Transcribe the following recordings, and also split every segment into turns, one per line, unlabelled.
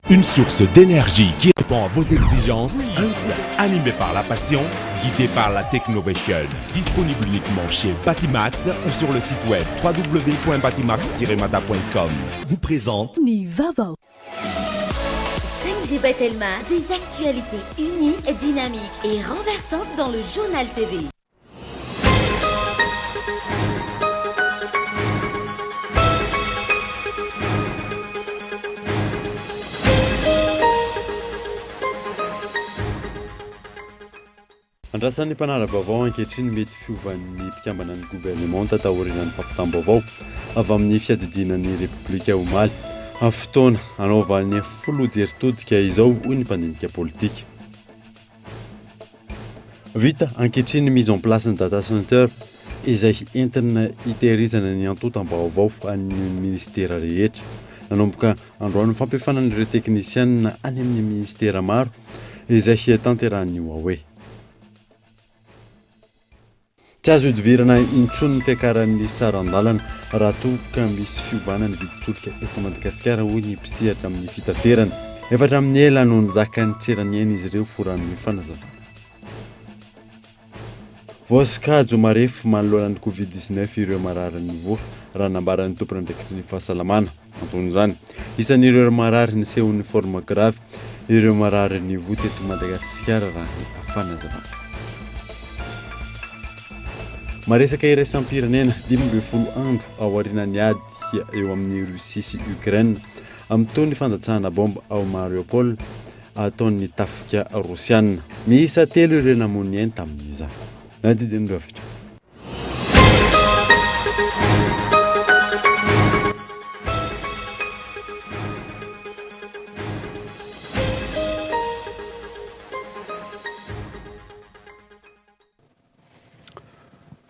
Une source d'énergie qui répond à vos exigences, animé par la passion, guidé par la Technovation. Disponible uniquement chez Batimax ou sur le site web www.batimax-mada.com. Vous présente
Ny vaovao.
5G by Telma, des actualités uniques, dynamiques et renversantes dans le journal TV.
Andrasan'ny mpanara-baovao ankehitriny mety fiovan'ny mpikambana ny governemanta taorian'ny fampitam-baovao avy amin'ny fiadidiana ny Repoblika omaly. Fotoana hanaovan'ny filoha jery todika izao, hoy ny mpandinika politika. Vita ankehitriny ny mise en place ny data center izay entina hitehirizana ny antontam-baovao an'ny minisitera rehetra. Nanomboka androany ny fampiofanana ireo teknisianina any amin'ny minisitera maro izay tanterahin'ny Huawei. Tsy azo ihodivirana intsony ny fiakaran'ny saran-dalana raha toa ka misy fiovana ny vidin-tsolika eto Madagasikara, hoy ny mpisehatra amin'ny fitaterana. Efa hatramin'ny ela no nizaka ny tseraniaina izy ireo, raha ny fanazavana. Voasokajy ho marefo manoloana ny Covid 19 ireo mararin'ny voa, raha nambaran'ny tompon'andraikitry ny fahasalamana. Anton'izany, isan'ireo marary nisehoan'ny forme grave ireo marary nivoa teto Madagasikara raha ny fanazavana. Maresaka iraisam-pirenena, 15 andro aorianan'ny ady eo amin'i Russie sy Ukraine, mitohy ny fandatsahana baomba ao Mariupol ataon'ny tafika rosiana. Miisa telo ireo namoy ny ainy tamin'izany. Nadidin'ireo avy hatrany.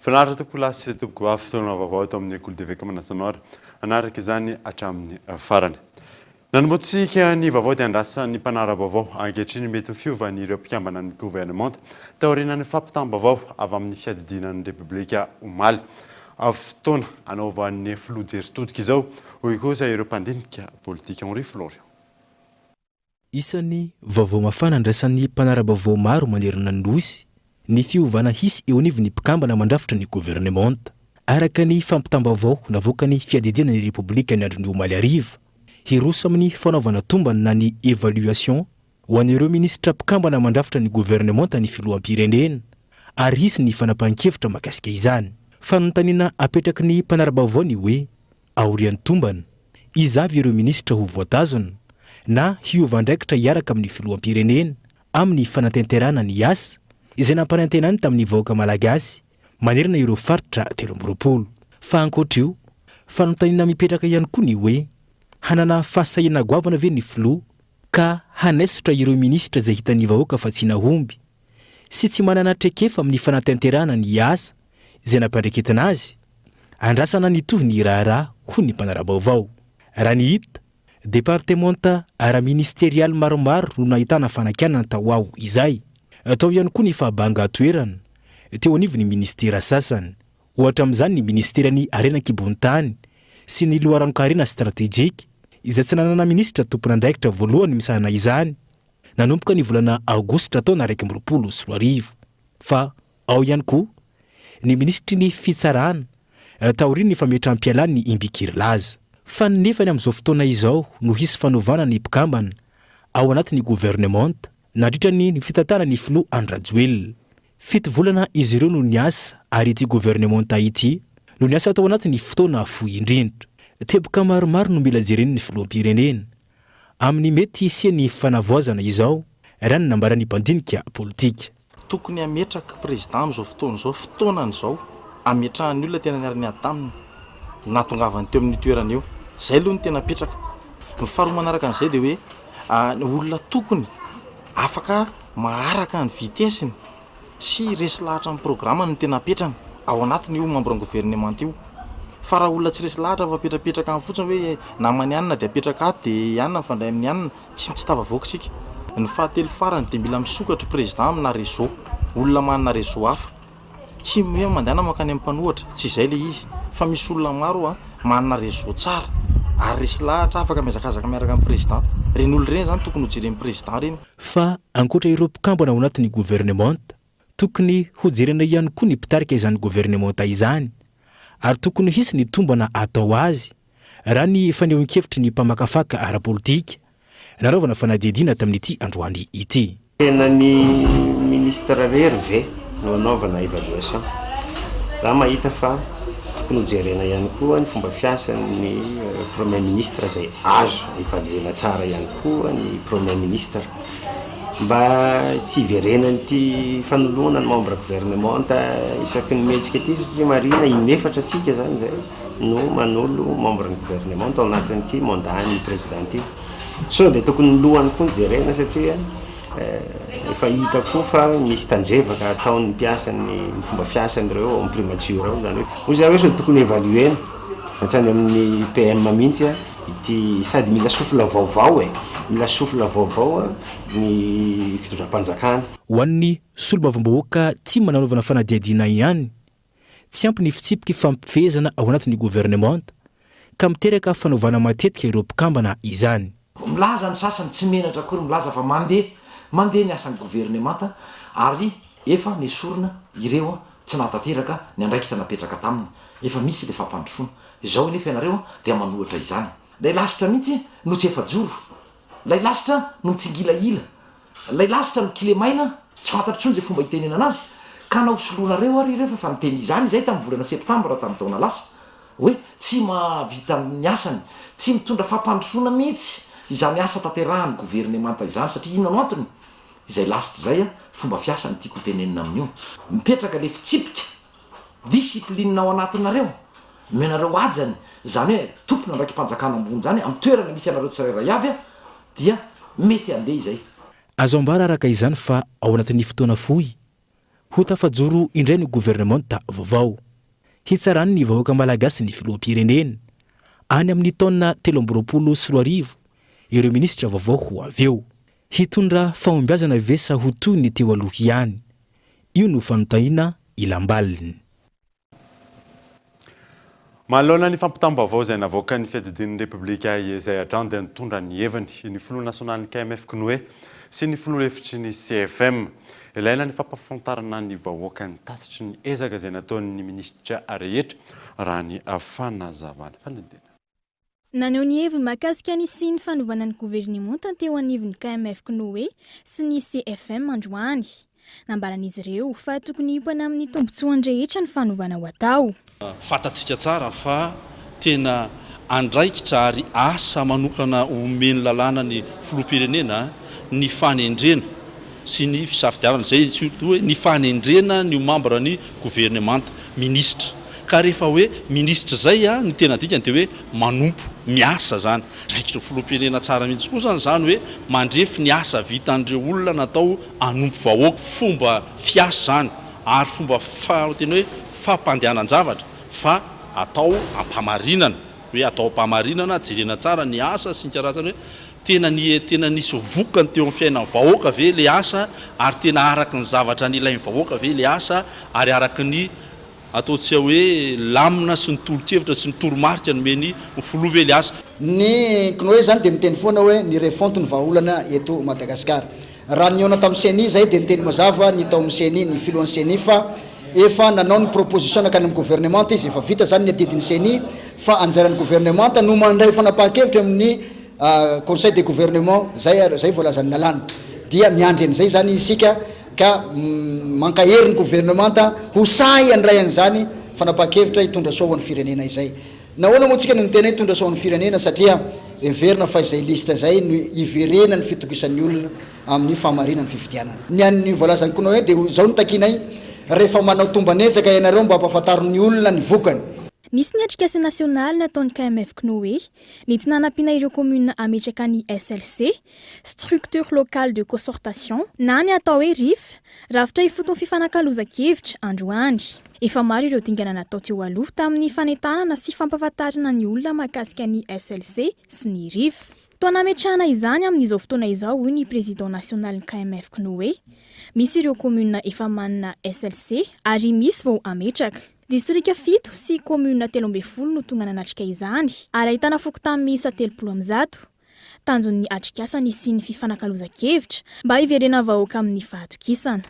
Finaritra tompoko lahy sy tompoko vavy, fotoana vaovao eto amin'ny Kolo TV ka manasa anao ary hanaraka izany hatramin'ny farany. Nanombohantsika ny vaovao dia andrasan'ny mpanara-baovao ankehitriny mety ho fiovan'ireo mpikambana ny governemanta taorianan'ny fampitam-baovao avy amin'ny fiadidiana ny Repoblika omaly. Fotoana hanaovan'ny filoha jery todika izao, hoy kosa ireo mpandinika politika Henri Florian.
Isan'ny vaovao mafana andrasan'ny mpanara-baovao maro manerana ny Nosy ny fiovana hisy eo anivon'ny mpikambana mandrafitra ny governemanta. Araka ny fampitam-baovao navoakan'ny fiadidiana ny Repoblika ny andron'ny omaly hariva, hiroso amin'ny fanaovana tombana na ny évaluation ho an'ireo minisitra mpikambana mandrafitra ny governemanta ny filoham-pirenena ary hisy ny fanapahan-kevitra mahakasika izany. Fanontaniana apetraky ny mpanara-baovao ny hoe aorian'ny tombana, iza avy ireo minisitra ho voatazona na hiova andraikitra hiaraka amin'ny filoham-pirenena amin'ny fanatanterahana ny asa izay nampanantenany tamin'ny vahoaka malagasy manerana ireo faritra 23. Fa ankoatra io, fanontaniana mipetraka ihany koa ny hoe, hanana fahasahiana goavana ve ny filoha ka hanaisotra ireo minisitra izay hitan'ny vahoaka fa tsy nahomby sy tsy manana traikefa amin'ny fanatanterahana ny asa izay nampiandraiketina azy? Andrasana ny tohiny raharaha hoy ny mpanara-baovao. Raha ny hita, Departemanta ara-ministerialy maromaro no nahitana fanakianana tao aho izay. Tao ihany koa ny fahabangan-toerana teo anivon'ny ministera sasany. Ohatra amin'izany ny ministeran'ny Harena an-kibon'ny tany sy ny loharanon-karena stratejika, izay tsy nanana minisitra tompon'andraikitra voalohany misahana izany nanomboka ny volana aogositra taona 2021. Fa Ao ihany koa ny minisitry ny Fitsarana, taorian'ny fametraham-pialan'i Imbiky Herilaza. Fa nefany amin'izao fotoana izao no hisy fanovana ny mpikambana ao anatin'ny governemanta nandritra ny fitantanan'ny filoha Andry Rajoelina. Fito volana izy ireo no niasa ary ity governemanta ity no niasa tao anatin'ny fotoana fohy indrindra. Teboka maromaro no mila jeren'ny filoham-pirenena amin'ny mety hisian'ny fanavaozana izao, raha ny nambaran'ny mpandinika politika.
Tokony hametraka président amin'izao fotoana izao, fotoanany izao, hametrahan'ny olona tena niara-niady taminy, nahatongavany teo amin'io toerana io. Izay aloha no tena apetraka. Ny faharoa manaraka an'izay dia hoe olona tokony afaka maharaka ny vitesse-ny sy resy lahatra amin'ny programme no tena apetrany ao anatiny io membre ny gouvernemanta io. Fa raha olona tsy resy lahatra fa apetrapetraka any fotsiny hoe naman'i anona dia apetraka ato dia i anona mifandray amin'i anona, tsy tsy tafavoaka isika. Ny fahatelo farany dia mila misokatra président amina réseau, olona manana réseau hafa. Tsy hoe mandehana mankany amin'ny mpanohatra, tsy izay ilay izy, fa misy olona maro manana réseau tsara. ary resy lahatra afaka mihazakazaka miaraka amin'ny président. Ireny olona ireny izany tokony ho jeren'ny président ireny.
Fa ankoatra ireo mpikambana ao anatin'ny governemanta, tokony hojerena ihany koa ny mpitarika izany governemanta izany ary tokony hisy ny tombana atao azy, raha ny fanehoan-kevitry ny mpamakafaka ara-politika nanaovana fanadihadiana tamin'ity androany ity.
Tena ny ministre irery ve no anaovana evaluation? Za mahita fa tokony ho jerena ihany koa ny fomba fiasan'ny premier ministre izay azo evaluena tsara ihany koa ny premier ministre mba tsy hiverenan'ity fanoloana ny membre gouvernementa isaky ny mihetsika ity satria marihina in'efatra tsika zany zay no manolo membre ny gouvernementa ao anatin'ity mandat ny président ity. Sao dia tokony ny lohany koa no jerena satria efa hita koa fa misy tandrevaka ataon'ny mpiasan'ny ny fomba fiasan'ireo ao amin'ny primature ao izany hoe hoy za hoe sao tokony évaluer-na hatrany amin'ny PM mihitsy ity sady mila souffle vaovao e, mila souffle vaovao ny fitondram-panjakana.
Ho an'ny solombavambahoaka tim nanaovana fanadihadiana ihany, Tsy ampy ny fitsipiky fampifehezana ao anatin'ny governemanta, ka miteraka fanovana matetika ireo mpikambana izany.
Milaza ny sasany, tsy menatra akory milaza fa mandeha, mandeha ny asan'ny governemanta ary efa nesorina ireo tsy nahatanteraka ny andraikitra napetraka taminy. Efa misy ilay fampandrosoana. Izao anefa ianareo dia manohitra izany. Ilay lasitra mihitsy no tsy efa-joro. Ilay lasitra no mitsingilahila, ilay lasitra no kilemaina, tsy fantatro intsony izay fomba hitenenana azy, ka na ho soloinareo ary ireo fa efa niteny izany izahay tamin'ny volana septambra tamin'ny taona lasa, hoe tsy mahavita ny asany, tsy mitondra fampandrosoana mihitsy izany asa tanterahan'ny governemanta izany, satria inona no antony? Izay lasitra izay fomba fiasa no tiako hotenenina amin'io. Mipetraka ilay fitsipika Discipline ao anatinareo, omenareo hajany, izany hoe tompon'andraiki-panjakana ambony izany amin'ny toerana misy anareo tsirairay avy dia mety handeha izay.
Azo ambara araka izany fa ao anatin'ny fotoana fohy, ho tafajoro indray ny governemanta vaovao. Hitsaran'ny vahoaka malagasy ny filoham-pirenena, any amin'ny taona 2023, ireo minisitra vaovao ho avy eo. Hitondra fahombiazana ve sa ho toy ny teo aloha ihany? Io no fanontaniana ilam-baliny.
Manoloana ny fampitam-baovao izay navoakan'ny fiadidian'ny Repoblika izay hatrany dia nitondra ny heviny ny filoha nasionalin'ny KMF Cnoe sy ny filoha lefitry ny CFM. Ilaina ny fampahafantarana ny vahoaka ny tatitry ny ezaka izay nataon'ny minisitra rehetra raha ny fanazavana. Fanadihadiana.
Naneho ny heviny mahakasika ny hisian'ny fanovana ny governemanta teo anivon'ny KMF Cnoe sy ny CFM androany. Nambaran'izy ireo fa tokony hiompana amin'ny tombontsoan'ny rehetra ny fanovana ho atao.
Fantatsika tsara fa tena andraikitra ary asa manokana omen'ny lalàna ny filoham-pirenena ny fanendrena sy ny fisafidianana, izay surtout hoe ny fanendrena ny ho membre ny governemanta, minisitra. Ka rehefa hoe minisitra izay ny tena dikany dia hoe manompo, miasa izany. Andraikitry ny filoham-pirenena tsara mihitsy koa izany izany hoe mandrefy ny asa vitan'ireo olona natao hanompo vahoaka. Fomba fiasa izany ary fomba tena hoe fampandehanan-javatra fa atao am-pamarinana, hoe atao am-pamarinana, jerena tsara ny asa sy ny karazany hoe tena ny tena nisy vokany teo amin'ny fiainan'ny vahoaka ve ilay asa ary tena araka ny zavatra nilain'ny vahoaka ve ilay asa ary araka ny Ataontsika hoe lamina sy ny tolo-kevitra sy ny toromarika nomen'ny filoha ve ilay asa?
Ny CNOE izany dia miteny foana hoe ny refonte no vahaolana eto Madagasikara. Raha nihaona tamin'ny ceni izahay dia niteny mazava ny tao amin'ny ceni, ny filohan'ny ceni fa efa nanao ny proposition nankany amin'ny governemanta izy, efa vita izany ny adidin'ny ceni fa anjaran'ny governemanta no mandray fanapahan-kevitra amin'ny conseil de gouvernement, izay ary izay voalazan'ny lalàna. Dia miandry an'izay izany isika ka mankahery ny governemanta ho sahy handray an'izany fanapahan-kevitra hitondra soa ho an'ny firenena izay. Nahoana moa tsika no miteny hoe hitondra soa ho an'ny firenena? Satria heverina fa izay liste izay no hiverenan'ny fitokisan'ny olona amin'ny fahamarinan'ny fifidianana. Ny an'ny voalazan'i Konoe dia izao no takianay, rehefa manao tomban'ezaka ianareo mba ampahafantaro ny olona ny vokany.
Nisy ny atrikasa nasionaly nataon'ny KMF Cnoe, nentina hanampiana ireo kaominina hametraka ny SLC, Structure Locale de Concertation, na ny atao hoe RIF, Rafitra Ifotony Fifanakalozan-kevitra, androany. Efa maro ireo dingana natao teo aloha tamin'ny fanentanana sy fampahafantarana ny olona mahakasika ny SLC sy ny RIF. Toa nametrahana izany amin'izao fotoana izao, hoy ny Président nasionalin'ny KMF Cnoe. Misy ireo kaominina efa manana SLC ary misy vao hametraka. Distrika fito sy kaominina 13 no tonga nanatrika izany ary ahitana fokontany miisa 130. Tanjon'ny atrikasa ny hisian'ny fifanakalozan-kevitra mba hiverenan'ny vahoaka amin'ny fahatokisana.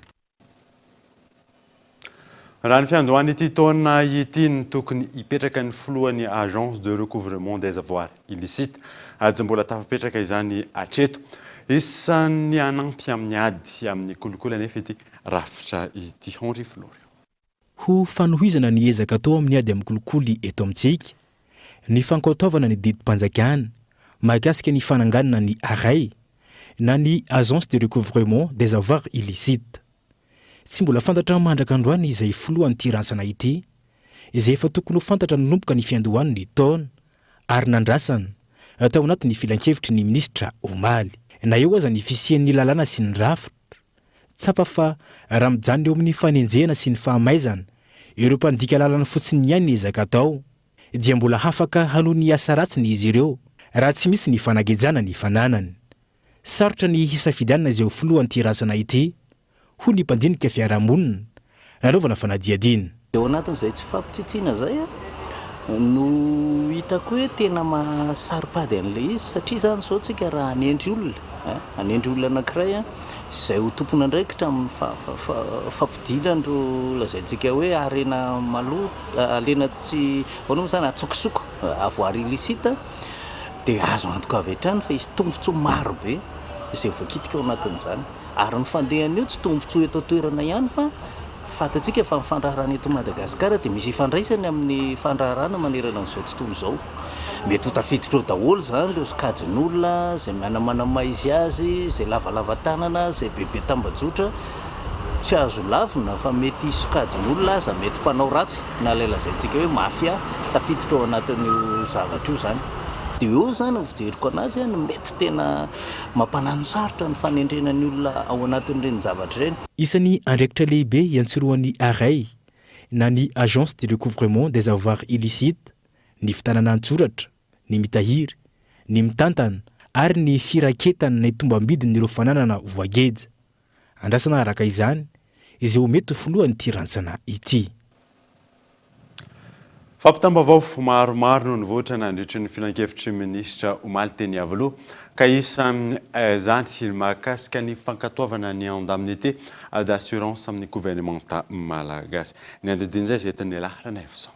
Raha ny fiandohan'ity taona ity no tokony hipetraka ny filohan'ny Agence de recouvrement des avoirs illicites. Tsy mbola tafapetraka izany hatreto. Isan'ny hanampy amin'ny ady amin'ny kolikoly anefa ity rafitra ity. Henri Florian.
Ho fanohizana ny ezaka atao amin'ny ady amin'ny kolikoly eto amintsika, ny fankatoavana ny didim-panjakana mahakasika ny fananganana ny ARAI na ny Agence de recouvrement des avoirs illicites. Tsy mbola fantatra mandraka androany izay filohan'ity rantsana ity, izay efa tokony ho fantatra nanomboka ny fiandohan'ny taona ary nandrasana tao anatin'ny filankevitry ny minisitra omaly. Na eo aza ny fisian'ny lalàna sy ny rafitra, tsapa fa raha mijanona eo amin'ny fanenjehana sy ny fahamaizana ireo mpandika lalana fotsiny ihany ny ezaka atao, dia mbola hafaka hanohy ny asa ratsiny izy ireo raha tsy misy ny fanagejana ny fananany. Sarotra ny hisafidianana izay ho filohan'ity rantsana ity, hoy ny mpandinika fiarahamonina, nanaovana fanadihadiana.
Ao anatin'izay tsy fampitsitsiana izay no hitako hoe tena maha saro-pady an'ilay izy satria izany izao tsika raha hanendry olona, hanendry olona anankiray izay ho tompon'andraikitra amin'ny fampodiana an'ireo lazaintsika hoe harena maloto, harena tsy, ahoana moa izany, antsokosoko, avoir illicite, dia azo antoka avy hatrany fa hisy tombontsoa maro be izay voakitika ao anatin'izany. Ary ny fandehan'io tsy tombontsoa eto an-toerana ihany fa fantatsika fa ny fandraharahana eto Madagasikara dia misy ifandraisany amin'ny fandraharahana manerana an'izao tontolo izao. Mety ho tafiditra ao daholo izany ireo sokajin'olona izay manamaizy azy, izay lavalava tanana, izay bebe tambajotra. Tsy azo lavina fa mety hisy sokajin'olona aza mety mpanao ratsy na ilay lazaintsika hoe mafia tafiditra ao anatin'io zavatra io izany. Dia eo izany ny fijeriko an'azy no mety tena mampanano sarotra ny fanendrena ny olona ao anatin'ireny zavatra ireny.
Isan'ny andraikitra lehibe iantsorohan'ny ARAI na ny Agence de recouvrement des avoirs illicites ny fitanana an-tsoratra, ny mitahiry, ny mitantana ary ny firaketana ny tombam-bidin'ireo fananana voageja. Andrasana araka izany izay ho mety ho filohan'ity rantsana ity.
Fampitam-baovao maromaro no nivoitra nandritry ny filankevitry ny minisitra omaly teny Iavoloha, ka isan'izany ny mahakasika ny fankatoavana ny indemnité d'assurance amin'ny governemanta malagasy. Ny andidin'izay izay entin'ny lehilahy Ranaivoson.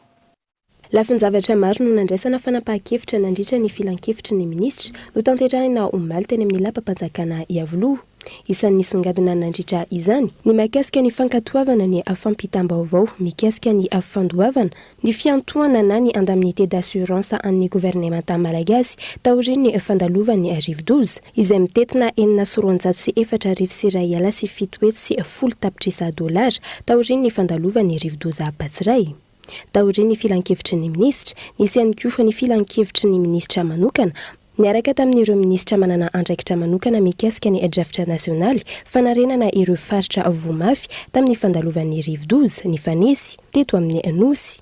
Lafin-javatra maro no nandraisana fanapahan-kevitra nandritra ny filankevitry ny minisitra notanterahina omaly teny amin'ny lapam-panjakana Iavoloha. Isan'ny nisongadina nandritra izany ny mahakasika ny fankatoavana ny fampitam-baovao mikasika ny fandoavana ny fiantohana na ny indemnité d'assurance an'ny governemanta malagasy taorian'ny fandalovan'ny rivodoza izay mitentina 706 4110 tapitrisa dolara taorian'ny fandalovan'ny rivodoza Batsirai. Taorian'ny filankevitry ny minisitra, nisy ihany koa ny filankevitry ny minisitra manokana, niaraka tamin'ireo minisitra manana andraikitra manokana mikasika ny drafitra nasionaly fanarenana ireo faritra voa mafy tamin'ny fandalovan'ny rivodoza nifanesy teto amin'ny Nosy.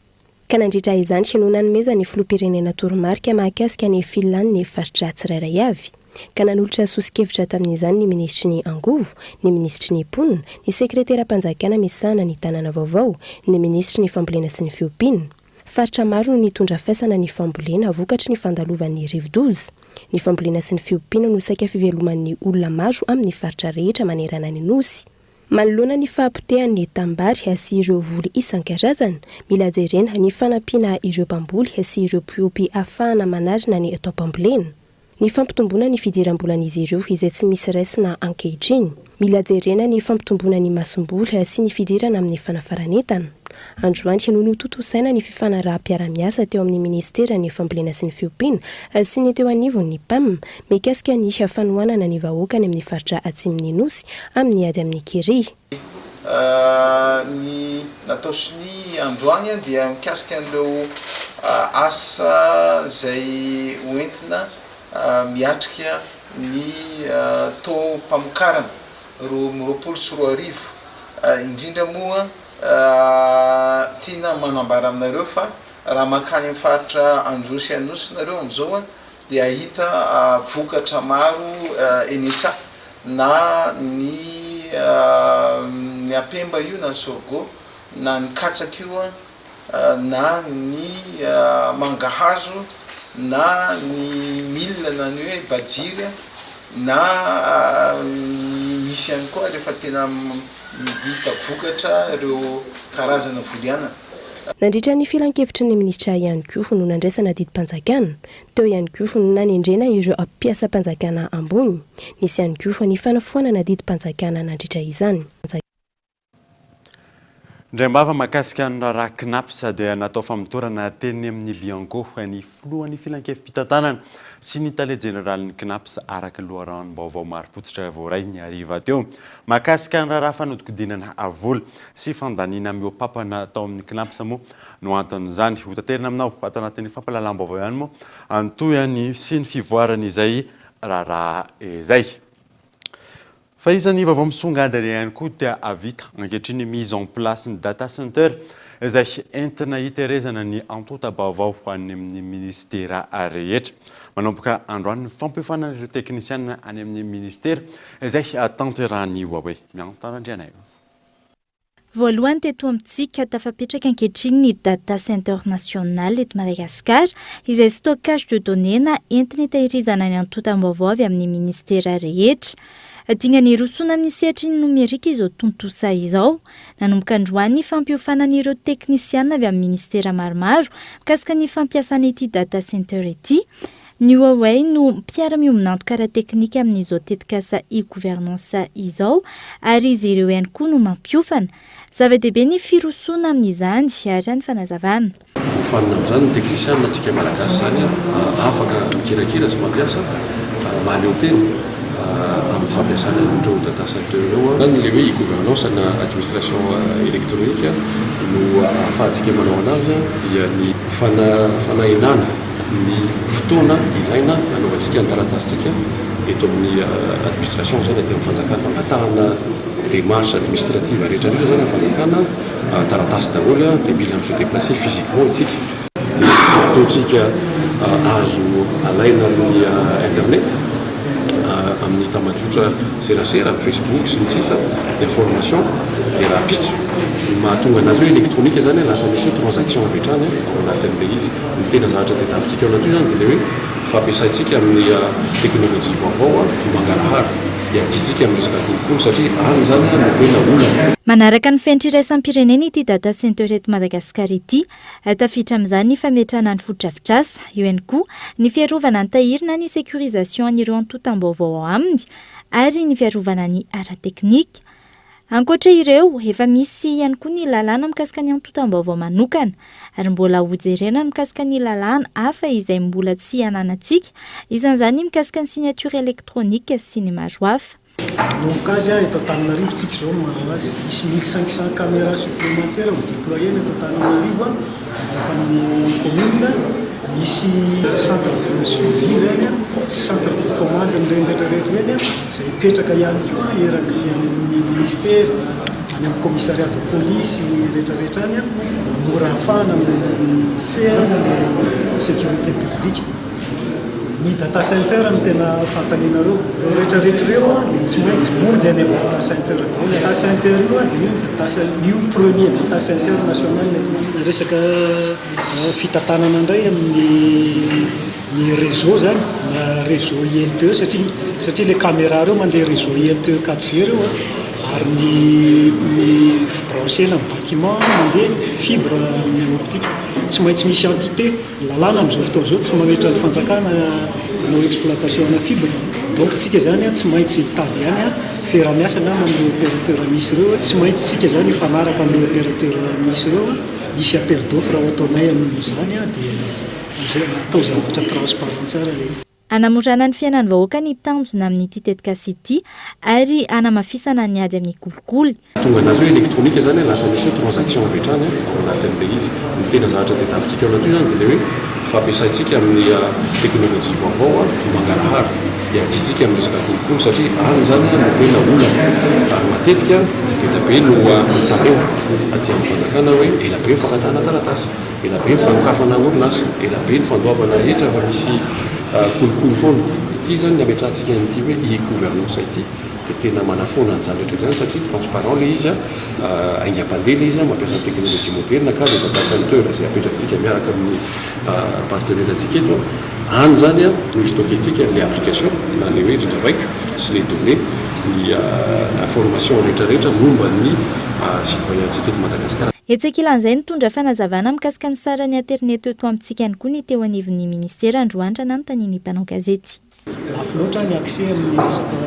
Ka nandritra izany no nanomezan'ny filoham-pirenena toromarika mahakasika ny filan'ny faritra tsirairay avy. Ka nanolotra soso-kevitra tamin'izany ny minisitry ny Angovo, ny minisitry ny Mponina, ny sekreteram-panjakana misahana ny tanàna vaovao, ny minisitry ny Fambolena sy ny Fiompiana. Faritra maro no nitondra faisana ny fambolena vokatry ny fandalovan'ny rivodoza. Ny fambolena sy ny fiompiana no saika fiveloman'ny olona maro amin'ny faritra rehetra manerana ny Nosy. Manoloana ny fahapotehan'ny tanimbary sy ireo voly isan-karazany, mila jerena ny fanampiana ireo mpamboly sy ireo mpiompy ahafahana manarina ny taom-pambolena. Ny fampitomboana ny fidiram-bolan'izy ireo izay tsy misy raisina ankehitriny. Mila jerena ny fampitomboana ny masomboly sy ny fidirana amin'ny fanafaran'entana. Androany no notontosaina ny fifanaraham-piarahamiasa teo amin'ny minisiteran'ny Fambolena sy ny Fiompiana sy ny teo anivon'ny PAM mikasika ny fanohanana ny vahoaka any amin'ny faritra atsimon'ny Nosy amin'ny ady amin'ny kere.
Ny natao sonia androany dia mikasika an'ireo asa izay hoentina miatrika ny taom-pamokarana 2022. Indrindra moa tiana manambara aminareo fa raha mankany amin'ny faritra Anjosy sy Anosy nareo amin'izao dia hahita vokatra maro eny an-tsaha na ny ny apemba io na ny sorgho na ny katsaka io. na ny mangahazo na ny mil na ny hoe bajiry na ny misy ihany koa rehefa tena vita vokatra ireo karazana voly anana.
Nandritra ny filankevitry ny minisitra ihany koa no nandraisana didim-panjakana. Teo ihany koa no nanendrena ireo mpiasam-panjakana ambony. Nisy ihany koa ny fanafoanana didim-panjakana nandritra izany.
Indray am-bava mahakasika ny raharaha Cnaps dia natao famotorana teny amin'ny Bianco ny filohan'ny filankevi-pitantanana sy ny tale jeneralin'ny Cnaps araka ny loharanom-baovao marim-pototra voaray ny hariva teo. Mahakasika ny raharaha fanodikodinana vola sy fandaniana mihoa-papana tao amin'ny Cnaps moa no anton'izany. Hotaterina aminao ato anatin'ny fampahalalam-baovao ihany moa ny tohiny sy ny fivoaran'izay raharaha izay. Fa isan'ny vaovao misongadina ihany koa dia vita ankehitriny ny mise en place ny data center izay entina hiterezana ny antontam-baovao any amin'ny minisitera rehetra. Manomboka androany ny fampiofanana ireo teknisianina any amin'ny minisitera izay tanterahin'ny Huawei. Miantana Randrianaivo.
Voalohany teto amintsika, tafapetraka ankehitriny ny Data Center National eto Madagasikara, izay stockage de données na entina hitahirizana ny antontam-baovao avy amin'ny minisitera rehetra. Dingana hirosoana amin'ny sehatry ny nomerika izao tontosa izao. Nanomboka androany ny fampiofanana ireo teknisiana avy amin'ny minisitera maromaro mikasika ny fampiasana ity Data Center ity. Ny Huawei no mpiara-miombon'antoka ara-teknika amin'izao tetikasa e-gouvernance izao ary izy ireo ihany koa no mampiofana. Zava-dehibe ny firosoana amin'izany, ary ny fanazavana.
Hofanina amin'izany ny teknisianina antsika Malagasy izany afaka mikirakira sy mampiasa mahaleo tena amin'ny fampiasana an'ireo data center ireo. Izany ilay hoe e-gouvernance na administration électronique no ahafahantsika manao anazy dia ny fanahenana ny fotoana ilaina hanaovantsika ny taratasintsika eto amin'ny administration izany aty amin'ny fanjakana, fangatahana démarche administrative rehetra rehetra izany amin'ny fanjakana, taratasy daholo dia mila mi-se déplacer physiquement isika. Dia ataontsika azo alaina amin'ny internet, amin'ny tambajotra serasera, amin'ny facebook sy ny sisa ny information dia rahampitso ny mahatonga anazy hoe électronique izany lasa misy hoe transaction avy hatrany ao anatin'ilay izy. Ny tena zavatra tadiavintsika ao anatin'io izany dia ilay hoe fampiasaintsika amin'ny teknolojia vaovao ny mangarahara, hiadiantsika amin'ny resaka kolikoly satria any izany no tena olana.
Manaraka ny fenitra iraisam-pirenena ity data center eto Madagasikara ity. Tafiditra amin'izany ny fametrahana ny fotodrafitrasa. Eo ihany koa ny fiarovana ny tahiry na ny sécurisation an'ireo antontam-baovao ao aminy ary ny fiarovana ny ara-teknika. Ankoatra ireo, efa misy ihany koa ny lalàna mikasika ny antontam-baovao manokana, ary mbola hojerena ny mikasika ny lalàna hafa izay mbola tsy ananantsika, isan'izany ny mikasika ny signature électronique sy ny maro hafa.
Manomboka azy eto Antananarivo tsika izao no manao azy. Hisy 1500 caméras supplémentaires ho déployer-na eto Antananarivo miaraka amin'ny commune. Misy centre de suivi izany sy centre de commande ireny rehetra rehetra ireny izay hipetraka ihany koa eraky ny any amin'ny ministera, any amin'ny commissariat de police rehetra rehetra any mba mora ahafahana mifehy ny sécurité publique. Ny data center no tena fanontanianareo. Ireo rehetra rehetra ireo dia tsy maintsy mody any amin'ny data center daholo. Data center io dia io ny data io premier data center national eto Madagasikara. Resaka fitantanana indray amin'ny ny réseau zany na réseau ILTE satria satria le caméra reo mandeha réseau ILTE 4G reo a ary ny ny fibranchena ny bâtiment mandeha fibre optique tsy maintsy misy entité lalàna amin'izao fotoana izao tsy mametra ny fanjakana hanao exploitation ana fibre donc tsika zany a tsy maintsy hitady ihany a fiaraha-miasa angamba amin'ireo opérateur misy ireo tsy maintsy tsika zany hifanaraka amin'ireo opérateur misy ireo Hisy appel d'offre ho ataonay amin'izany dia atao zavatra transparent tsara ilay izy.
Hanamorana ny fiainan'ny vahoaka ny tanjona amin'ity tetikasa ity ary hanamafisana ny ady amin'ny kolikoly.
Tonga anazy hoe électronique izany lasa misy hoe transaction avy hatrany ao anatin'ilay izy. Ny tena zavatra tadiavintsika ao anatin'io izany dia ilay hoe fampiasaintsika amin'ny teknolojia vaovao ny mangarahara. Hiadiantsika amin'ny resaka kolikoly satria any izany no tena olana ary matetika be dia be no mitaraina aty amin'ny fanjakana hoe ela be ny fangatahana taratasy, ela be ny fanokafana orinasa, ela be ny fandoavana hetra raha misy. Kolikoly foana. Ity izany ny ametrahantsika an'ity hoe e-gouvernance ity dia tena manafoana an'izany rehetra izany satria transparent ilay izy, haingam-pandeha ilay izy, mampiasa ny teknolojia moderina ka ilay data center izay apetrakitsika miaraka amin'ny partenaire-ntsika eto, any izany no hi-stocker-ntsika an'ilay application na ilay hoe rindrambaiko sy ilay données, ny information rehetra rehetra momba ny citoyen-ntsika eto Madagasikara.
Etsy ankilan'izay, nitondra fanazavana mikasika ny saran'ny aterineto eto amintsika ihany koa ny teo anivon'ny minisitera androany raha nanontanian'ny mpanao gazety.
Lafo loatra ny accès amin'ny resaka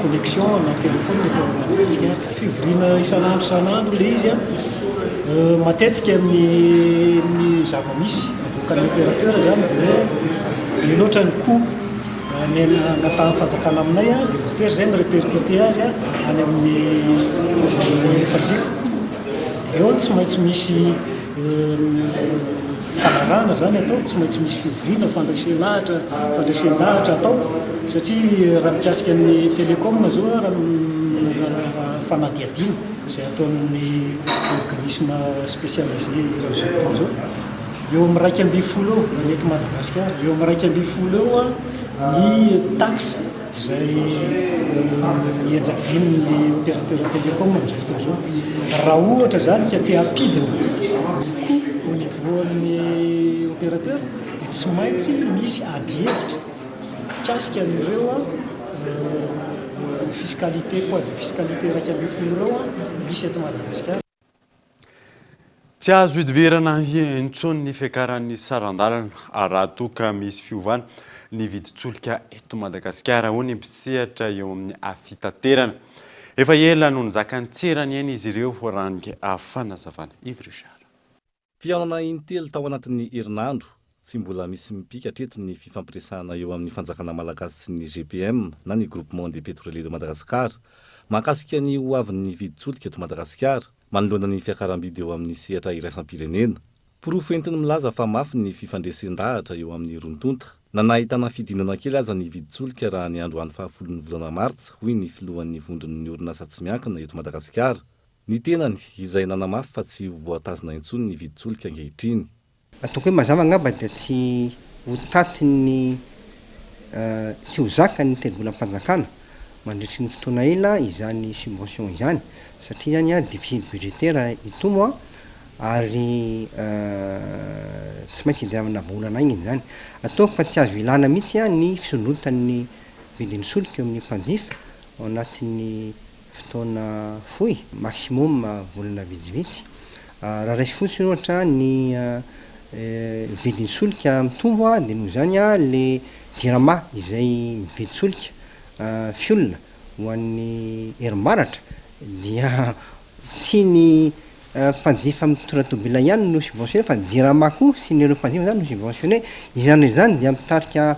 connexion na téléphone eto Madagasikara. Fivoriana isan'andro isan'andro ilay izy an. Matetika ny ny zava-misy avoakan'ny opérateur izany dia hoe be loatra ny coût ny angatahan'ny fanjakana aminay dia voatery izay mi-répercuter azy any amin'ny amin'ny mpanjifa. Dia eo tsy maintsy misy Fanarahana izany atao, tsy maintsy misy fivoriana, fandresen-lahatra, fandresen-dahatra atao satria raha mikasika ny télécom izao raha fanadihadiana izay ataon'ny organisme spécialisé eran'izao tontolo izao, eo amin'ny 11 eo raha ny eto Madagasikara, eo amin'ny 11 eo ny taxe izay ianjadian'ny opérateur télécom amin'izao fotoana izao. Raha ohatra izany ka te hampidina ny coût au niveau an'ny opérateur dia tsy maintsy misy adihevitra mikasika an'ireo fiscalité poids de fiscalité 11 ireo misy eto Madagasikara.
Tsy azo idivirana intsony ny fiakaran'ny saran-dalana raha toa ka misy fiovana ny vidin-tsolika eto Madagasikara, hoy ny mpisehatra eo amin'ny fitaterana. Efa ela no nizaka ny tserany eny izy ireo, raha ny fanazavana. Yves Richard.
Fihaonana intelo tao anatin'ny herinandro, tsy mbola misy mipika hatreto ny fifampiresahana eo amin'ny fanjakana malagasy sy ny GPM na ny Groupement des Pétroliers de Madagascar mahakasika ny ho avin'ny vidin-tsolika eto Madagasikara. Manoloana ny fiakaram-bidy eo amin'ny sehatra iraisam-pirenena. Porofo entiny milaza fa mafy ny fifandresen-dahatra eo amin'ny roa tonta. Na nahitana fidinana kely aza ny vidin-tsolika raha ny androany fahafolon'ny volana martsa, hoy ny filohan'ny vondron'ny orinasa tsy miankina eto Madagasikara, ny tenany, izay nanamafy fa tsy ho voatazona intsony ny vidin-tsolika ankehitriny.
Ataoko hoe mazava angamba dia tsy ho tatin'ny tsy ho zakan'ny tetibolam-panjakana mandritry ny fotoana ela izany subvention izany satria izany déficit budgétaire hitombo ary tsy maintsy hidiravana vahaolana haingana izany. Ataoko fa tsy azo ilana mihitsy ny fisondrotan'ny vidin'ny solika eo amin'ny mpanjifa ao anatin'ny fotoana fohy, maximum volana vitsivitsy. Raha raisiko fotsiny ohatra ny vidin'ny solika mitombo dia noho izany le jirama izay mividy solika, fuel, ho an'ny herinaratra dia tsy ny mpanjifa mitondra tobila ihany no subventionné fa jirama koa sy ny ireo mpanjifa izany no subventionné. Izany rehetra izany dia mitarika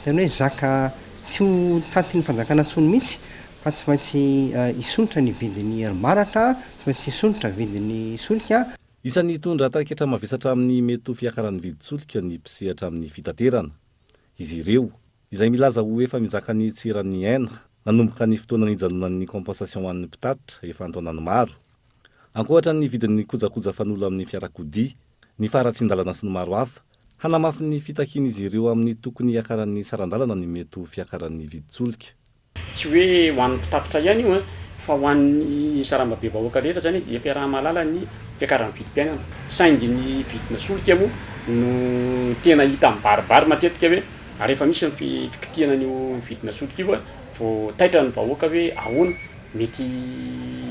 tena hoe zaka tsy ho tantin'ny fanjakana intsony mihitsy fa tsy maintsy hisondrotra ny vidin'ny herinaratra, tsy maintsy hisondrotra vidin'ny solika.
Isan'ny hitondra taraketra mavesatra amin'ny mety ho fiakaran'ny vidin-tsolika ny mpisehatra amin'ny fitaterana. Izy ireo, izay milaza ho efa mizaka ny tsy eran'ny aina, nanomboka ny fotoana nijanonan'ny compensation ho an'ny mpitatitra efa an-taonany maro. Ankoatra ny vidin'ny kojakoja fanolo amin'ny fiarakodia, ny faharatsian-dalana sy ny maro hafa, hanamafy ny fitakian'izy ireo amin'ny tokony hiakaran'ny saran-dalana ny mety ho fiakaran'ny vidin-tsolika.
Tsy hoe ho an'ny mpitatitra ihany io fa ho an'ny sarambabebahoaka rehetra izany dia efa iaraha-mahalala ny fiakaran'ny vidim-piainana. Saingy ny vidina solika moa no tena hita mibaribary matetika hoe rehefa misy ny fikitihana an'io vidina solika io vao taitra ny vahoaka hoe ahoana, mety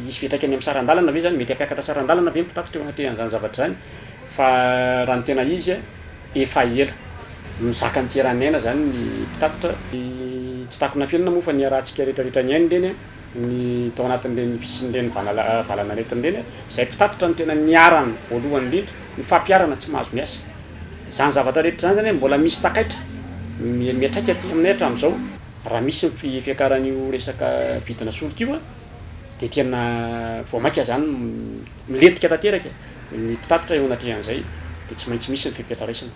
hisy fiantraikany amin'ny saran-dalana ve izany, mety hampiakatra saran-dalana ve ny mpitatitra eo anatrehan'izany zavatra izany fa raha ny tena izy efa ela. Mizaka ny tsy eran'ny aina izany ny mpitatitra. Tsy takona afenina moa fa niarahantsika rehetra rehetra niaina ireny, ny tao anatin'ireny fisian'ireny valan'aretina ireny. Izay mpitatitra no tena niharan'ny voalohany indrindra, ny fampiharana tsy mahazo miasa. Izany zavatra rehetra izany izany mbola misy takaitra miantraika aty aminay hatramin'izao. Raha misy ny fiakaran'io resaka vidina solika io dia tena vao mainka izany milentika tanteraka ny mpitatitra eo anatrehan'izay dia tsy maintsy misy ny fepetra raisina.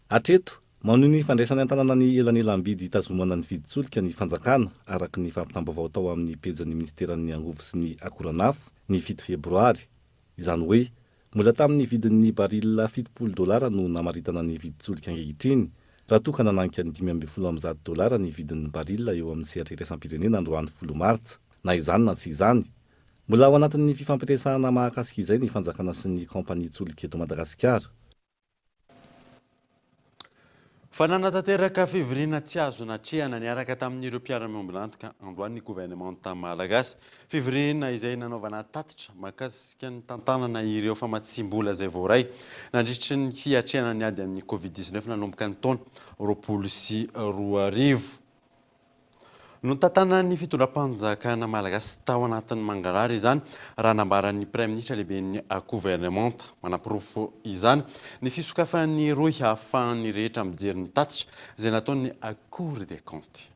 Hatreto, manohy ny fandraisany an-tanana ny elanelam-bidy hitazomana ny vidin-tsolika ny fanjakana, araka ny fampitam-baovao tao amin'ny pejin'ny minisiteran'ny Angovo sy ny Akoranafo, ny fito febroary. Izany hoe, mbola tamin'ny vidin'ny barila 70 dolara no namaritana ny vidin-tsolika ankehitriny. raha toa ka nananika ny 115 dolara ny vidin'ny barila eo amin'ny sehatra iraisam-pirenena androany folo martsa. Na izany na tsy izany, mbola ao anatin'ny fifampiresahana mahakasika izay ny fanjakana sy ny kaompanian-tsolika eto Madagasikara.
Fa nanatanteraka fivoriana tsy azo natrehana niaraka tamin'ireo mpiara-miombon'antoka androany ny governemanta malagasy. Fivoriana izay nanaovana tatitra mahakasika ny tantanana ireo famatsiam-bola izay voaray nandritry ny fiatrehana ny ady amin'ny Covid 19 nanomboka ny taona 2020. Notantanan'ny fitondram-panjakana malagasy tao anatin'ny mangarahara izany, raha nambaran'ny Praiminisitra lehiben'ny governemanta. Manaporofo izany ny fisokafan'ny rohy ahafahan'ny rehetra mijery ny tatitra izay nataon'ny Cour des comptes.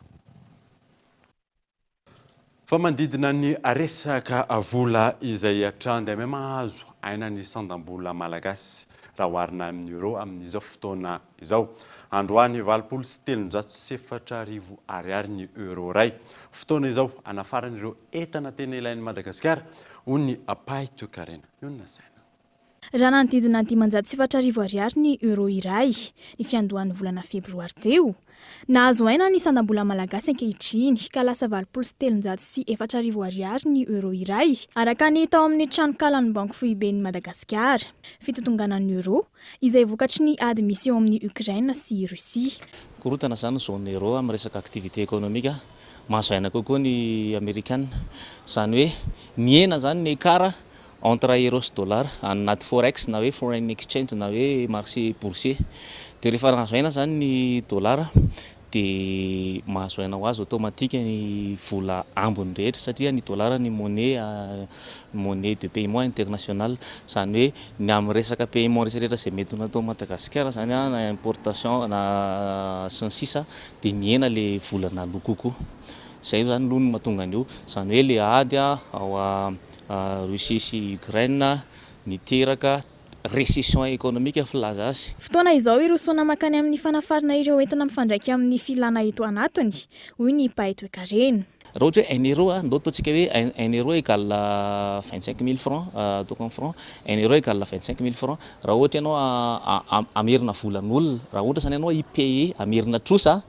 Fa manodidina ny resaka vola izay hatrany dia miha-mahazo aina ny sandam-bola malagasy raha oharina amin'ny euro amin'izao fotoana izao. Androany 40 8004 ariary ny euro iray. Fotoana izao hanafarana ireo entana tena ilain'i Madagasikara, hoy ny mpahay toekarena. Mionona saina.
Raha nanodidina ny 4500 ariary ny euro iray ny fiandohan'ny volana febroary teo. Nahazo aina ny sandam-bola malagasy ankehitriny ka lasa 40 8004 ariary ny euro iray, araka ny tao amin'ny tranonkalan'ny Banky foiben'i Madagasikara. Fitotonganan'ny euro, izay vokatry ny ady misy eo amin'i Ukraine sy Russie.
Korontana izany ny zone euro amin'ny resaka activité économique, mahazo aina kokoa ny amerikana. Izany hoe mihena izany ny écart entre euro sy dollar any anaty forex na hoe foreign exchange na hoe marché boursier. Dia rehefa nahazo aina izany ny dollar dia mahazo aina ho azy automatique ny vola ambiny rehetra satria ny dollar ny monnaie monnaie de paiement international. Izany hoe ny amin'ny resaka paiement rehetra rehetra izay mety ho natao Madagasikara izany na importation na sy ny sisa dia mihena ilay vola naloa kokoa. Izay izany aloha no mahatonga an'io. Izany hoe ilay ady ao Russie sy Ukraine niteraka récession économique filaza azy.
Fotoana izao hirosoana mankany amin'ny fanafarana ireo entana mifandraika amin'ny filana eto anatiny, hoy ny mpahay toekarena.
Raha ohatra hoe un euro, ndao ataontsika hoe un euro égale 25 mille francs, ataoko en francs, un euro égale 25 mille francs. Raha ohatra ianao hamerina volan'olona, raha ohatra izany ianao hi-payer hamerina trosa,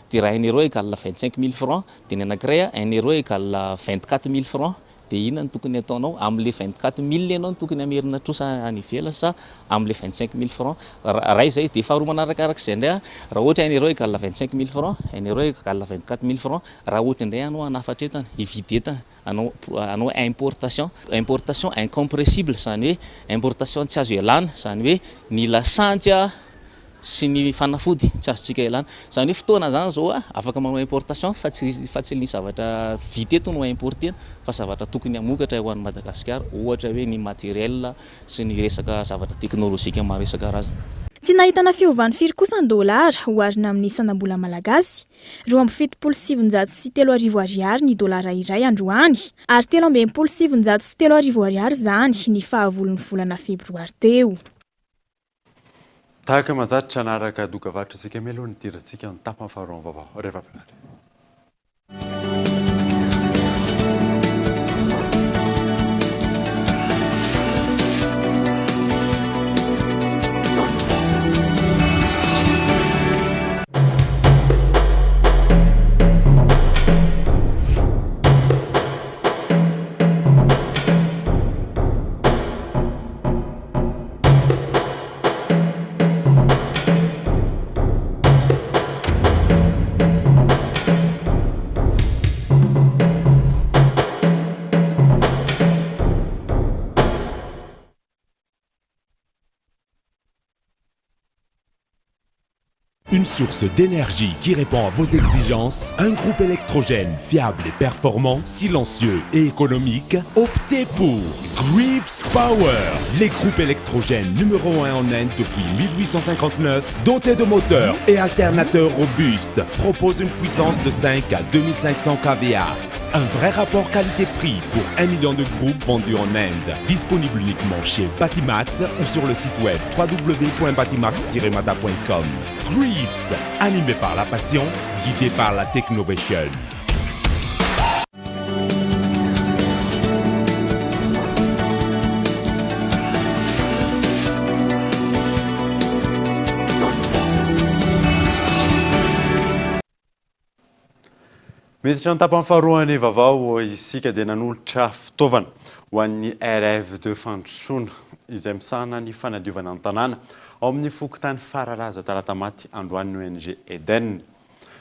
dia raha un euro égale 25 mille francs, dia ny anankiray un euro égale 24 mille francs. Dia inona no tokony hataonao? Amin'ilay 24 mille ianao no tokony hamerina trosa any ivelany sa amin'ilay 25 mille francs? Iray izay. Dia faharoa manarakarak'izay indray, raha ohatra un euro égale 25 mille francs, un euro égale 24 mille francs, raha ohatra indray ianao hanafatra entana, hividy entana, hanao hanao importation, importation incompressible, izany hoe importation tsy azo ialana, izany hoe ny lasantsy sy ny fanafody tsy azontsika ialana. Izany hoe fotoana izany izao afaka manao importation fa tsy fa tsy ny zavatra vita eto no importer-na fa zavatra tokony hamokatra ho an'i Madagasikara, ohatra hoe ny matériel sy ny resaka zavatra teknolojika maro isan-karazany.
Tsy nahitana fiovany firy kosa ny dolara oharina amin'ny sandam-bola malagasy. 3972 ariary ny dolara iray androany ary 3963 ariary izany ny fahavolon'ny volana febroary teo.
Tahaka mahazatra hanaraka dokavarotra isika mialoha ny hidirantsika ny tapany faharoa amin'ny vaovao rehefa avy ary.
Une source d'énergie qui répond à vos exigences, un groupe électrogène fiable et performant, silencieux et économique, optez pour Greaves Power, les groupes électrogènes numéro 1 en Inde depuis 1859, dotés de moteurs et alternateurs robustes, propose une puissance de 5 à 2500 kVA. Un vrai rapport qualité-prix pour 1 million de groupes vendus en Inde. Disponible uniquement chez Batimax ou sur le site web www.batimax-mada.com. Greaves, animé par la passion, guidé par la technovation.
Miditra ny tapany faharoan'ny vaovao isika dia nanolotra fitaovana ho an'ny RF de Fandrosoana izay misahana ny fanadiovana ny tanàna ao amin'ny fokontany Faralaza Talatamaty androany ny ONG Eden.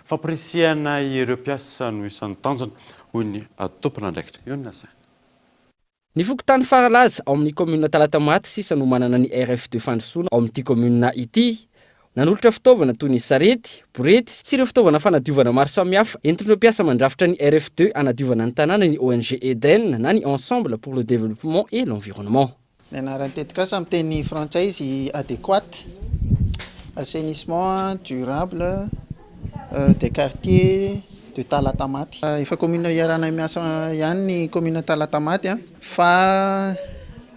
Fampirisihana ireo mpiasa no isan'ny tanjona hoy ny tompon'andraikitra. Eo ny nasaina.
Ny fokontany Faralaza, ao amin'ny kaominina Talatamaty sisa no manana ny RF de Fandrosoana ao amin'ity kaominina ity. Nanolotra fitaovana toy ny sarety, borety sy ireo fitaovana fanadiovana maro samihafa entin'ireo mpiasa mandrafitra ny RF de hanadiovana ny tanàna ny ONG Eden na ny Ensemble pour le développement et l'environnement.
Ny anaran'ny tetikasa amin'ny teny frantsay izy Adequate assainissement durable des quartiers de Talatamaty. Efa commune iarahanay miasa ihany ny commune Talatamaty fa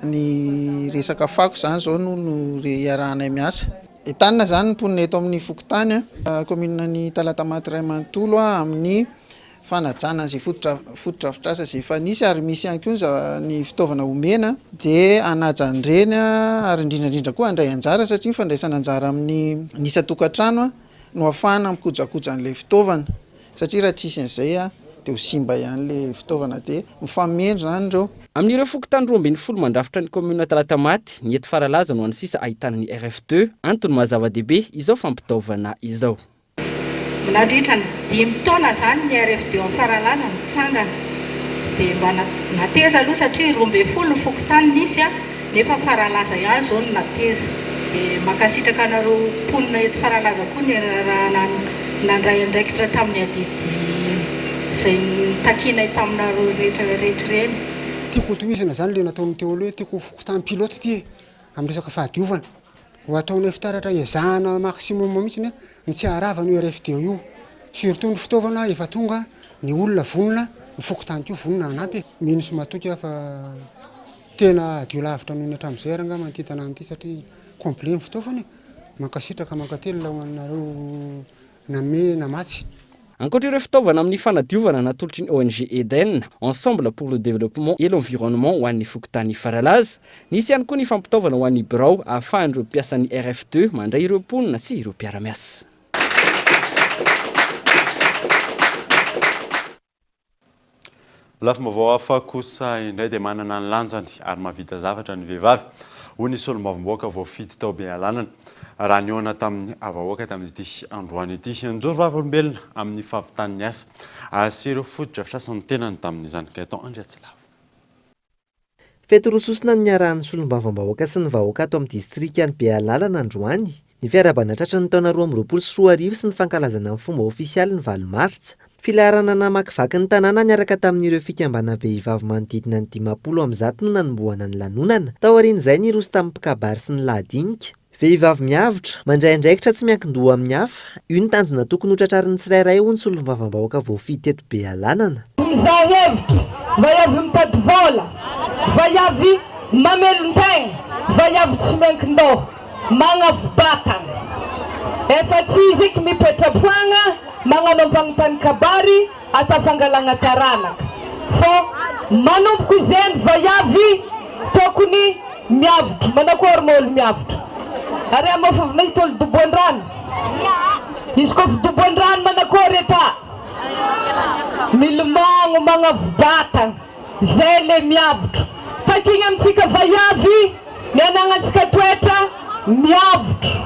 ny resaka fako izany izao no no iarahanay miasa. Entanina izany ny mponina eto amin'ny fokontany, commune ny Talatamaty iray manontolo amin'ny fanajana izay fotodrafitrasa izay efa nisy ary misy ihany koa ny fitaovana omena dia hanaja an'ireny ary indrindra indrindra koa handray anjara satria ny fandraisana anjara amin'ny ny isan-tokantrano no ahafahana mikojakoja an'ilay fitaovana satria raha tsisy an'izay dia ho simba ihany ilay fitaovana dia mifameno izany ireo.
Amin'ireo fokontany 12 mandrafitra ny kaominina Talatamaty, ny eto Faralaza no hany sisa ahitana ny RF deux, antony maha zava-dehibe izao fampitaovana izao.
Nandritra ny dimy taona izany ny RFD ao Faralaza nitsangana. Dia mba nateza aloha satria 12 ny fokontany nisy nefa Faralaza ihany izao no nateza. Dia mankasitraka anareo mponina eto Faralaza koa niarahana nandray andraikitra tamin'ny adidy izay notakianay taminareo rehetra rehetra ireny.
Tiako hotohizana izany ilay nataon'ny teo aloha hoe tiako ho fokontany pilote ity e, amin'ny resaka fahadiovana. Ho ataonay fitaratra ezahana maximum mihitsy ny tsy haharava an'io RFD io. Surtout ny fitaovana efa tonga, ny olona vonona, ny fokontany koa vonona hanampy e. Mino sy matoky aho fa tena hadio lavitra noho ny hatramin'izay ary angamba ity tanàna ity satria complet ny fitaovana e. Mankasitraka mankatelina ho anareo Nanome namatsy.
Ankoatra ireo fitaovana amin'ny fanadiovana natolotry ny ONG Eden, Ensemble pour le développement et l'environnement ho an'ny fokontany Faralaza, nisy ihany koa ny fampitaovana ho an'ny birao ahafahan'ireo mpiasan'ny RF deux mandray ireo mponina sy ireo mpiara-miasa.
Lafim-baovao hafa kosa indray dia manana ny lanjany ary mahavita zavatra ny vehivavy, hoy ny solombavambahoaka voafidy tao Bealanana, raha nihaona tamin'ny vahoaka tamin'ity androany ity. Nijoro vavolombelona amin'ny fahavitan'ny asa sy ireo fotodrafitrasa ny tenany tamin'izany. Gaëtan Andriatsilavo.
Fety roa sosona no niarahan'ny solombavambahoaka sy ny vahoaka ato amin'ny distrikan'i Bealalana androany. Ny fiarahabana tratry ny taona 2022 sy ny fankalazana amin'ny fomba ofisialy ny valo martsa. Filaharana namakivaky ny tanàna niaraka tamin'ireo fikambanam-behivavy manodidina ny 150 no nanombohana ny lanonana. Taorian'izay niroso tamin'ny mpikabary sy ny lahadinika. Vehivavy miavotra, mandray andraikitra tsy miankin-doha amin'ny hafa, io ny tanjona tokony ho tratrarin'ny tsirairay hoy ny solombavambahoaka voafidy teto Bealanana.
Mizaha hevitra, vaiavy mitady vola, vaiavy mamelon-tegna, vaiavy tsy miankin-doha, magnavo-batagna. Efa tsy izy eky mipetra-poagna magnano ampagnontany kabary atao fangalagna taranaka fô manomboko izegny vaiavy tokony miavotro. Manakôry ma olo miavotro? Ary ama efa avy nahita olo doboan-drano? Izy kôfa doboan-drano manakôry ata? Milomagno magnavo-batagna. Zay le miavotro. Takigny amintsika vaiavy ny anagnantsika toetra miavotro.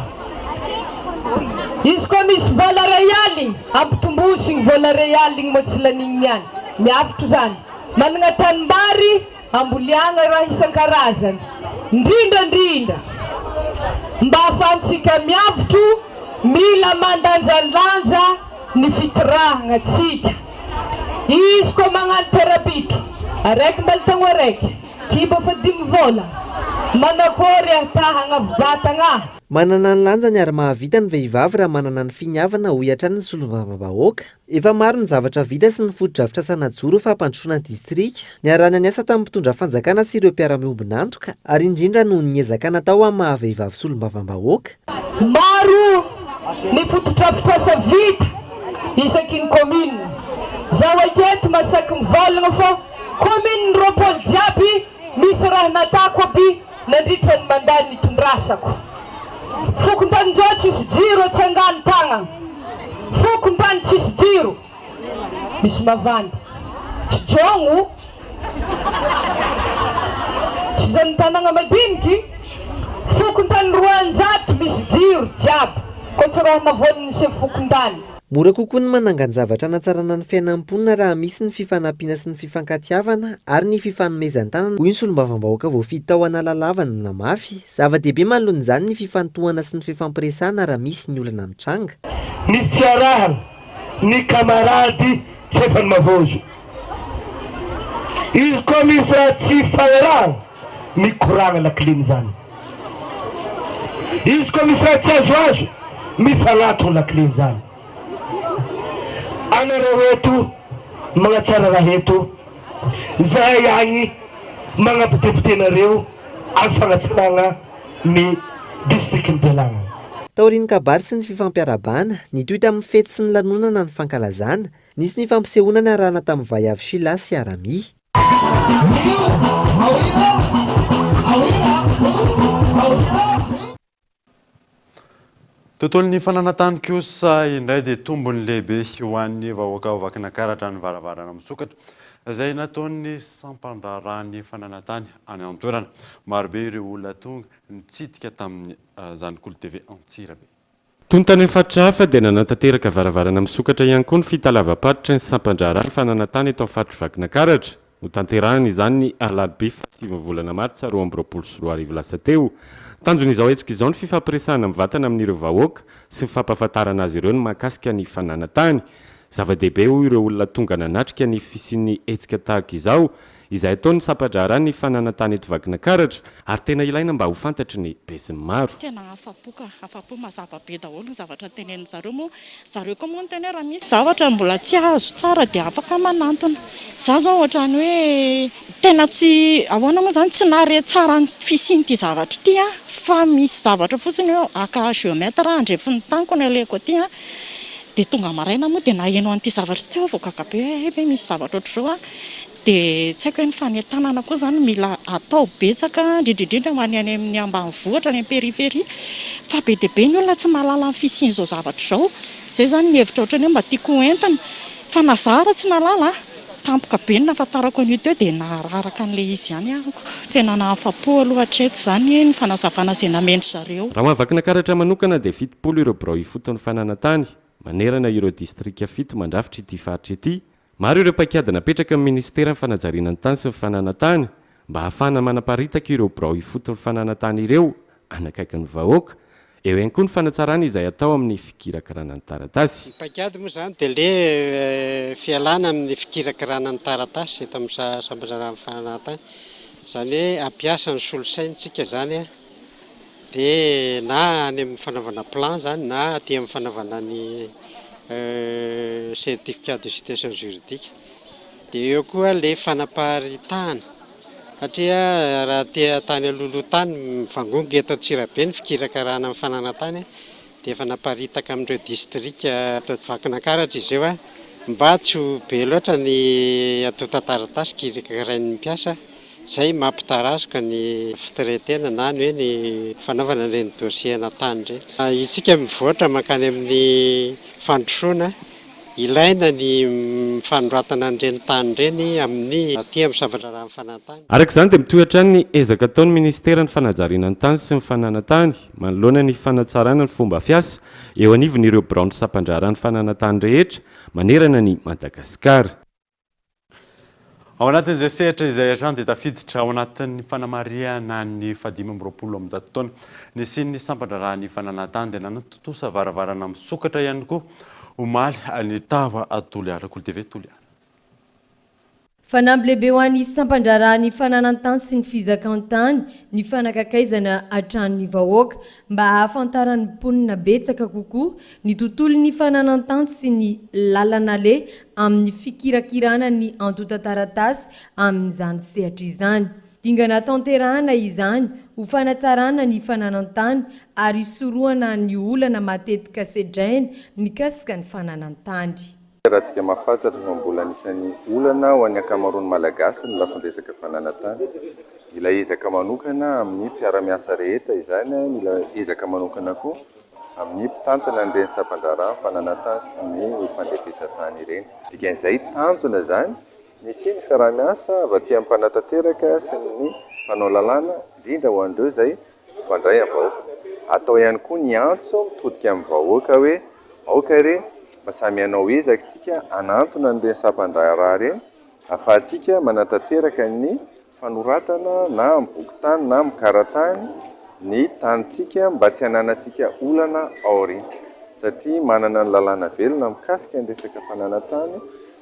Izy koa misy vola ray aligny, ampitombosigny vola ray aligny moa tsy lanigny niany. Miavotro zany. Managna tanimbary amboliagna raha isan-karazany. Ndrindra ndrindra mba ahafahantsika miavotro, mila mandanjalanja ny fitirahagna tsika. Izy koa magnano terabitro araiky mbala tagno araiky, kibo efa dimy vôlagna, manakôry aho ta hagnavo-batagna aho?
Manana ny lanjany ary mahavita ny vehivavy raha manana ny finiavana, hoy hatrany ny solombavambahoaka. Efa maro ny zavatra vita sy ny fotodrafitrasa najoro ho fampandrosoana ny distrika, niarahana niasa tamin'ny mpitondra fanjakana sy ireo mpiara-miombon'antoka, ary indrindra noho ny ezaka natao amin'ny maha vehivavy solombavambahoaka.
Maro ny fotodrafitrasa vita isaky ny commune. Zaho aketo masaky mivalogna fa commune 20 jiaby misy raha natako aby nandritra ny mandat nitondrasako. Fokontany zao tsisy jiro atsangano tagnana. Fokontany tsisy jiro. Misy mavandy. Tsy jôgno. Tsy zany tanagna madiniky. Fokontany 200 misy jiro jiaby. Koa tsy raha navoan'ny sefo fokontany.
Mora kokoa ny manangan-javatra hanatsarana ny fiainan'ny mponina raha misy ny fifanampiana sy ny fifankatiavana ary ny fifanomezan-tanana, hoy ny solombavambahoaka voafidy tao Analalava nanamafy. Zava-dehibe manoloana izany ny fifantohana sy ny fifampiresahana raha misy ny olana mitranga.
Ny fiarahana, ny kamarady tsy efa ny mavozo. Izy koa misy raha tsy ifanarahana, mikoragna lakileny zany. Izy koa misy raha tsy azoazo, mifagnatogno lakileny zany. Anareo eto magnatsara raha eto, zahay agny magnampy député-nareo amin'ny fagnatsaragna ny district-n'i Bealagnana.
Taorian'ny kabary sy ny fifampiarahabana, nitohy tamin'ny fety sy ny lanonana ny fankalazana. Nisy ny fampisehoana niarahana tamin'ny Vaiavy Sheila sy Arami.
Tontolon'ny fananantany kosa indray dia tombony lehibe ho an'ny vahoaka ao Vakinankaratra ny varavarana misokatra izay nataon'ny sampandraharahan'ny fananantany any an-toerana. Marobe ireo olona tonga nitsidika tamin'izany Kolo TV Antsirabe.
Toy ny tany amin'ny faritra hafa dia nanatanteraka varavarana misokatra ihany koa ny fitalavam-paritry ny sampan-draharaha ny fananantany eto amin'ny faritr'i Vakinankaratra. Notanterahina izany ny alarobia fahasivy ny volana martsa 2022 lasa teo. Tanjon'izao hetsika izao ny fifampiresahana mivantana amin'ireo vahoaka sy ny fampahafantarana azy ireo ny mahakasika ny fananantany. Zava-dehibe hoy ireo olona tonga nanatrika ny fisian'ny hetsika tahaka izao izay ataon'ny sampan-draharaha ny fananantany eto Vakinankaratra ary tena ilaina mba ho fantatry ny besinimaro.
Tena afa-po ka, afa-po mazava be daholo ny zavatra tenenin zareo moa, zareo koa moa niteny hoe raha misy zavatra mbola tsy azo tsara dia afaka manantona. Za zao ohatrany hoe tena tsy ahoana moa zany tsy nahare tsara ny fisian'ity zavatra ity aho fa misy zavatra fotsiny hoe haka géomètre handrefy ny taniko ny alehako aty an, dia tonga maraina moa dia naheno an'ity zavatra ity aho vao gaga be hoe hay ve misy zavatra ohatr'izao an. Dia tsy haiko hoe ny fanentanana koa izany mila atao betsaka, indrindra indrindra ho an'ny any amin'ny ambanivohitra, any amin'ny périphérie, fa be dia be ny olona tsy mahalala ny fisian'izao zavatra izao. Izay izany ny hevitra ohatran'ny hoe mba tiako ho entina. Fa na za ara tsy nahalala a! Tampoka be ny nahafantarako an'io teo dia nahararaka an'ilay izy ihany aho. Tena nahafa-po aloha hatreto izany ny fanazavana izay namen-dry zareo.
Raha ho an'i Vakinankaratra manokana dia 70 ireo birao ifoton'ny fananantany manerana ireo distrika fito mandrafitra ity faritra ity. Maro ireo paikady napetraky ny minisiteran'ny fanajariana ny tany sy ny fananantany mba hahafahana manaparitaka ireo birao ifoton'ny fananantany ireo hanakaiky ny vahoaka. Eo ihany koa ny fanatsarana izay atao amin'ny fikirakirana ny taratasy.
Ny paikady moa izany dia ilay fialana amin'ny fikirakirana ny taratasy eto amin'ny sampandraharahan'ny fananantany. Izany hoe hampiasa ny solosaina isika izany Dia na any amin'ny fanaovana plan izany na aty amin'ny fanaovana ny certificat de situation juridique. Dia eo koa ilay fanaparitahana satria raha te tany alohaloha tany mivangongo eto Antsirabe ny fikirakarana ny fananan-tany dia efa naparitaka amin'ireo distrika eto Vakinankaratra izy io mba tsy ho be loatra ny antontan-taratasy kirakirain'ny mpiasa. Izay mampitarazoka ny fitreintena na ny hoe ny fanaovana ireny dossier-na tany ireny. Isika mivoatra mankany amin'ny fandrosoana, ilaina ny fanoratana an'ireny tany ireny amin'ny aty amin'ny sampan-draharahan'ny fananantany.
Araka izany dia mitohy hatrany ny ezaka ataon'ny Ministeran'ny fanajariana ny tany sy ny fananantany manoloana ny fanatsarana ny fomba fiasa eo anivon'ireo biraon'ny sampan-draharahan'ny fananantany rehetra manerana an'i Madagasikara.
Ao anatin'izay sehatra izay hatrany dia tafiditra ao anatin'ny fanamarihana ny fahadimy amby 120 taona nisian'ny sampan-draharahan'ny fananantany dia nanatontosa varavarana misokatra ihany koa omaly ny tao Toliara. Kolo TV Toliara.
Fanamby lehibe ho an'ny sampan-draharahan'ny fananan-tany sy ny fizakan-tany ny fanakakaizana hatrany ny vahoaka mba hahafantaran'ny mponina betsaka kokoa ny tontolon'ny fananan-tany sy ny lalana aleha amin'ny fikirakirana ny antontan-taratasy amin'izany sehatra izany. Dingana tanterahana izany ho fanatsarana ny fananan-tany ary hisorohana ny olana matetika sedraina mikasika ny fananan-tany.
Iarahantsika mahafantatra fa mbola anisan'ny olana ho an'ny ankamaroan'ny Malagasy ny lafiny resaka fananantany. Mila ezaka manokana amin'ny mpiara-miasa rehetra izany, mila ezaka manokana koa. amin'ny mpitantana an'ireny sampan-draharaha fananan-tany sy ny fandrefesan-tany ireny. Dikan'izay, tanjona izany ny hisian'ny fiaraha-miasa avy aty amin'ny mpanatanteraka sy ny mpanao lalàna, indrindra ho an'ireo izay mifandray amin'ny vahoaka. Atao ihany koa ny antso mitodika amin'ny vahoaka hoe aoka re mba samy hanao ezaka isika hanantona an'ireny sampan-draharaha ireny ahafahantsika manatanteraka ny fanoratana na amin'ny bokin-tany na amin'ny kara-tany ny tanintsika mba tsy hananantsika olana aoriana satria manana ny lalàna velona mikasika ny resaka fananan-tany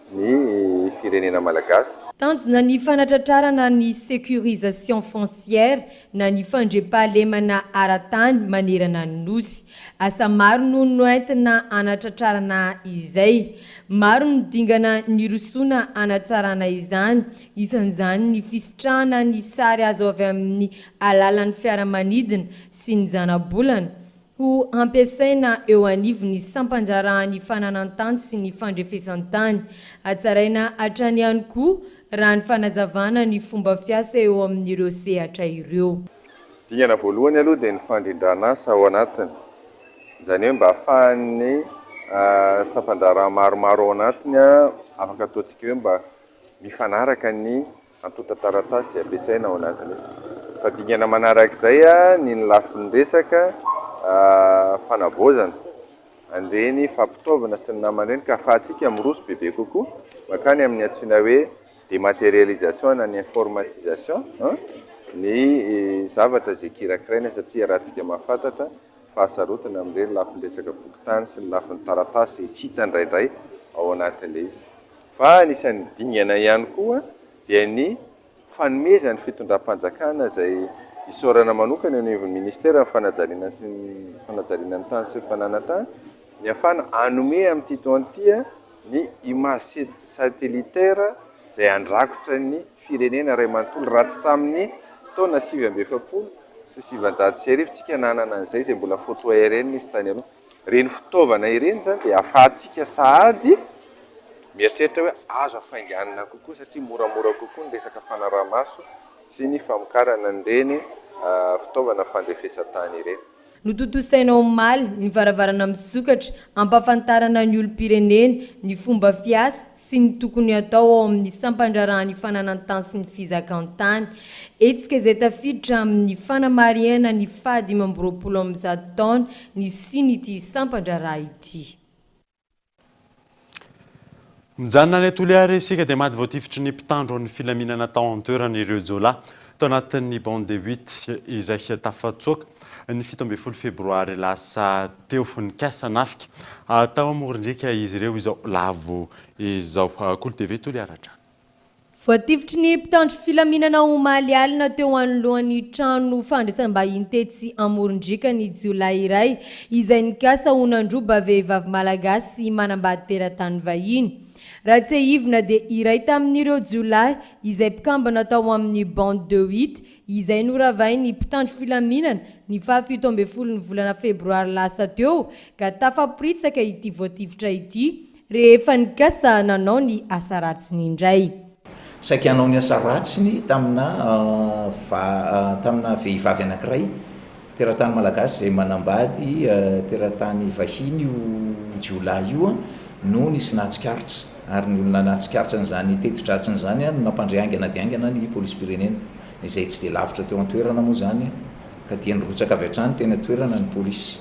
ny firenena malagasy.
Tanjona ny fanatratrarana ny sécurisation foncière na ny fandriampahalemana ara-tany manerana ny Nosy. Asa maro no noentina hanatratrarana izay. Maro ny dingana nirosoana hanatsarana izany, isan'izany ny fisitrahana ny sary azo avy amin'ny alalan'ny fiaramanidina sy ny zanabolana, ho hampiasaina eo anivon'ny sampan-draharahan'ny fananan-tany sy ny fandrefesan-tany. Hatsaraina hatrany ihany koa raha ny fanazavana ny fomba fiasa eo amin'ireo sehatra ireo.
Dingana voalohany aloha dia ny fandrindrana asa ao anatiny, izany hoe mba ahafahan'ny sampan-draharaha maromaro ao anatiny afaka ataontsika hoe mba mifanaraka ny antontan-taratasy ampiasaina ao anatin'izy. Fa dingana manarak'izay ny ny lafiny resaka fanavaozana an'ireny fampitaovana sy ny namany ireny ka ahafahantsika miroso bebe kokoa mankany amin'ny antsoina hoe dématérialisation na ny informatisation ny zavatra izay kirakiraina satria iarahantsika mahafantatra fahasarotana amin'ireny lafiny resaka bokin-tany sy ny lafiny taratasy izay tsy hita indraindray ao anatin'ilay izy. Fa anisan'ny dingana ihany koa dia ny fanomezan'ny fitondram-panjakana izay isaorana manokana eo anivon'ny Ministeran'ny fanajariana sy ny fanajariana ny tany sy ny fananan-tany ny ahafahana hanome amin'ity taona ity ny image satellitaire izay handrakotra ny firenena iray manontolo raha tsy tamin'ny taona 1949 tsika nanana an'izay izay mbola photo aérienne izy tany aloha. Ireny fitaovana ireny izany dia ahafahantsika sahady mieritreritra hoe azo hafainganina kokoa satria moramora kokoa ny resaka fanaraha-maso sy ny famokarana an'ireny fitaovana fandrefesan-tany ireny.
Notontosaina omaly ny varavarana misokatra hampahafantarana ny olom-pirenena ny fomba fiasa sy ny tokony hatao ao amin'ny sampan-draharahan'ny fananan-tany sy ny fizakan-tany. Hetsika izay tafiditra amin'ny fanamarihana ny faha 125 taona nisian'ity sampan-draharaha ity.
Mijanona any Toliara isika dia maty voatifitry ny mpitandro ny filaminana tao an-toerana ireo jiolahy tao anatin'ny bande de huit izay tafatsoaka ny 17 febroary lasa teo. Nikasa hanafika tao amoron-driaka izy ireo izao lavo izao. Kolo TV Toliara hatrany.
Voatifitry ny mpitandro filaminana omaly alina teo anoloan'ny trano fandraisam-bahiny tetsy Amoron-driaka ny jiolahy iray izay nikasa ho nandroba vehivavy malagasy manambady teratany vahiny. Raha tsiahivina dia iray tamin'ireo jiolahy izay mpikambana tao amin'ny bande de huit izay noravain'ny mpitandro filaminana ny faha 17 ny volana febroary lasa teo ka tafaporitsaka ity voatifitra ity Rehefa nikasa nanao ny asa ratsiny indray.
Saika hanao ny asa ratsiny tamina va tamina vehivavy anankiray teratany malagasy izay manambady teratany vahiny io jiolahy io no nisy nahatsikaritra ary ny olona nahatsikaritra an'izany teti-dratsiny izany no nampandre haingana dia haingana ny polisim-pirenena izay tsy dia lavitra teo an-toerana moa izany ka dia nirotsaka avy hatrany teny an-toerana ny polisy.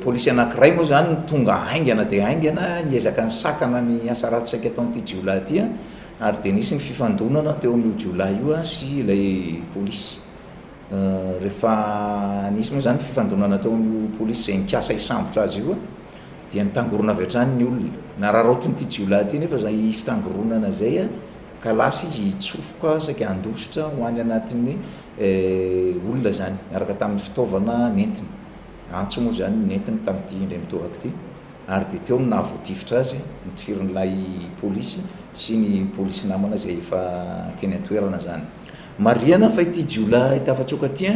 Polisy anankiray moa izany no tonga haingana dia haingana niezaka nisakana ny asa ratsy saika ataon'ity jiolahy ity ary dia nisy ny fifandonana teo amin'io jiolahy io sy ilay polisy. Rehefa nisy moa izany ny fifandonana teo amin'io polisy izay nikasa hisambotra azy io dia nitangorona avy hatrany ny olona. Nararaotin'ity jiolahy ity nefa izay fitangoronana izay ka lasa izy hitsofoka saika handositra ho any anatin'ny olona izany niaraka tamin'ny fitaovana nentiny. Antsy moa izany no nentiny tamin'ity indray mitoraka ity ary dia teo no nahavoatifitra azy, notifirin'ilay polisy sy ny polisy namana izay efa teny an-toerana izany. Marihana fa ity jiolahy tafatsoaka ity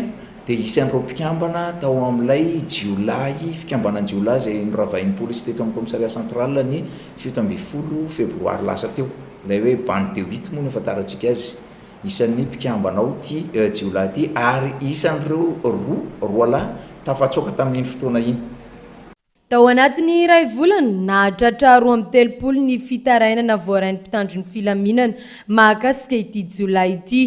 dia isan'ireo mpikambana tao amin'ilay jiolahy, fikambanan-jiolahy izay noravain'ny polisy teto amin'ny commissariat central ny 17 febroary lasa teo, ilay hoe bande de huit moa no ahafantarantsika azy. Isan'ny mpikambana ao ity jiolahy ity ary isan'ireo roa, roalahy, tafatsoaka tamin'iny fotoana iny.
Tao anatin'ny iray volana, nahatratra 32 ny fitarainana voarain'ny mpitandro ny filaminana mahakasika ity jiolahy ity.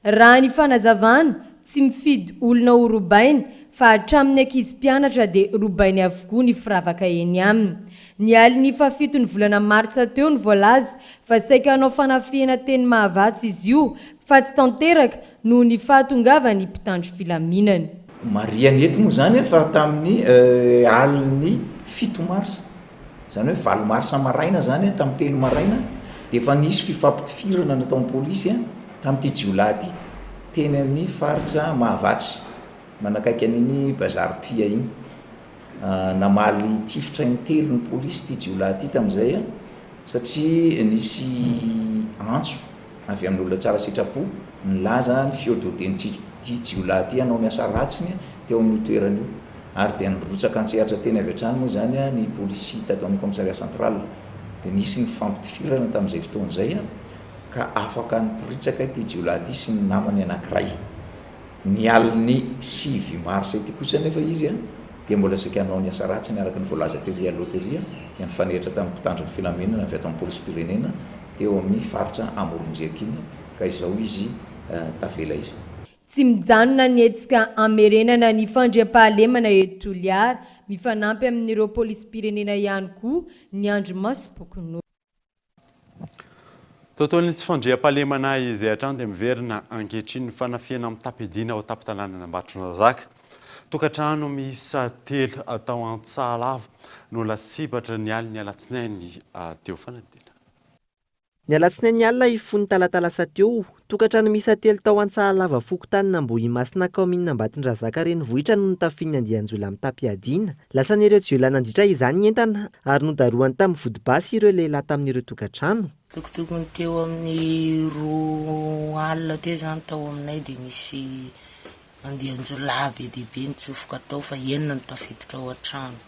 Raha ny fanazavana, tsy mifidy olona ho robainy fa hatramin'ny ankizy mpianatra dia robainy avokoa ny firavaka eny aminy. Ny alin'ny fahafiton'ny volana martsa teo no voalaza fa saika hanao fanafihana teny Mahavatsy izy io fa tsy tanteraka noho ny fahatongavan'ny mpitandro filaminana.
Marihana eto moa izany fa tamin'ny alin'ny fito marsa, izany hoe valo marsa maraina izany, tamin'ny telo maraina dia efa nisy fifampitifirana nataon'ny polisy tamin'ity jiolahy ity teny amin'ny faritra Mahavatsy, manakaiky an'iny bazary Pia iny. Namaly tifitra intelo ny polisy ity jiolahy ity tamin'izay satria nisy antso avy amin'ny olona tsara sitrapo nilaza ny fihododen'ity jiolahy ity hanao ny asa ratsiny teo amin'io toerana io ary dia nirotsaka an-tsehatra teny avy hatrany moa izany ny polisy tato amin'ny commissariat central dia nisy ny fifampitifirana tamin'izay fotoana izay ka afaka niporitsaka ity jiolahy ity sy ny namany anankiray. Ny alin'ny sivy marsa ity kosa anefa izy dia mbola saika hanao ny asa ratsiny araka ny voalaza tery aloha tery dia nifanehitra tamin'ny mpitandro ny filaminana avy ato amin'ny polisim-pirenena teo amin'ny faritra Amoronjeriky iny ka izao izy tavela izao.
Tsy mijanona ny hetsika hamerenana ny fandriampahalemana eto Toliara, mifanampy amin'ireo polisim-pirenena ihany koa ny andrimasom-pokonolona.
Tontolon'ny tsy fandriampahalemana izay hatrany dia miverina ankehitriny ny fanafihana mitam-piadiana ao an-tampon-tanànan'Ambatondrazaka. Tokantrano miisa telo tao Antsahalava no lasibatra ny alin'ny alatsinainy teo. Fanadihadiana.
Ny alatsinainy alina hifoha ny talata lasa teo, tokantrano miisa telo tao Antsahalava fokontanin'Ambohimasina kaominina Ambatondrazaka renivohitra no notafihin'ny andian-jiolahy mitam-piadiana. Lasan'ireo jiolahy nandritra izany ny entana ary nodarohany tamin'ny vody basy ireo lehilahy tamin'ireo tokantrano.
Tokotokony teo amin'ny roa alina teo izany tao aminay dia nisy andian-jiolahy be dia be nitsofoka tao fa enina no tafiditra ao an-trano.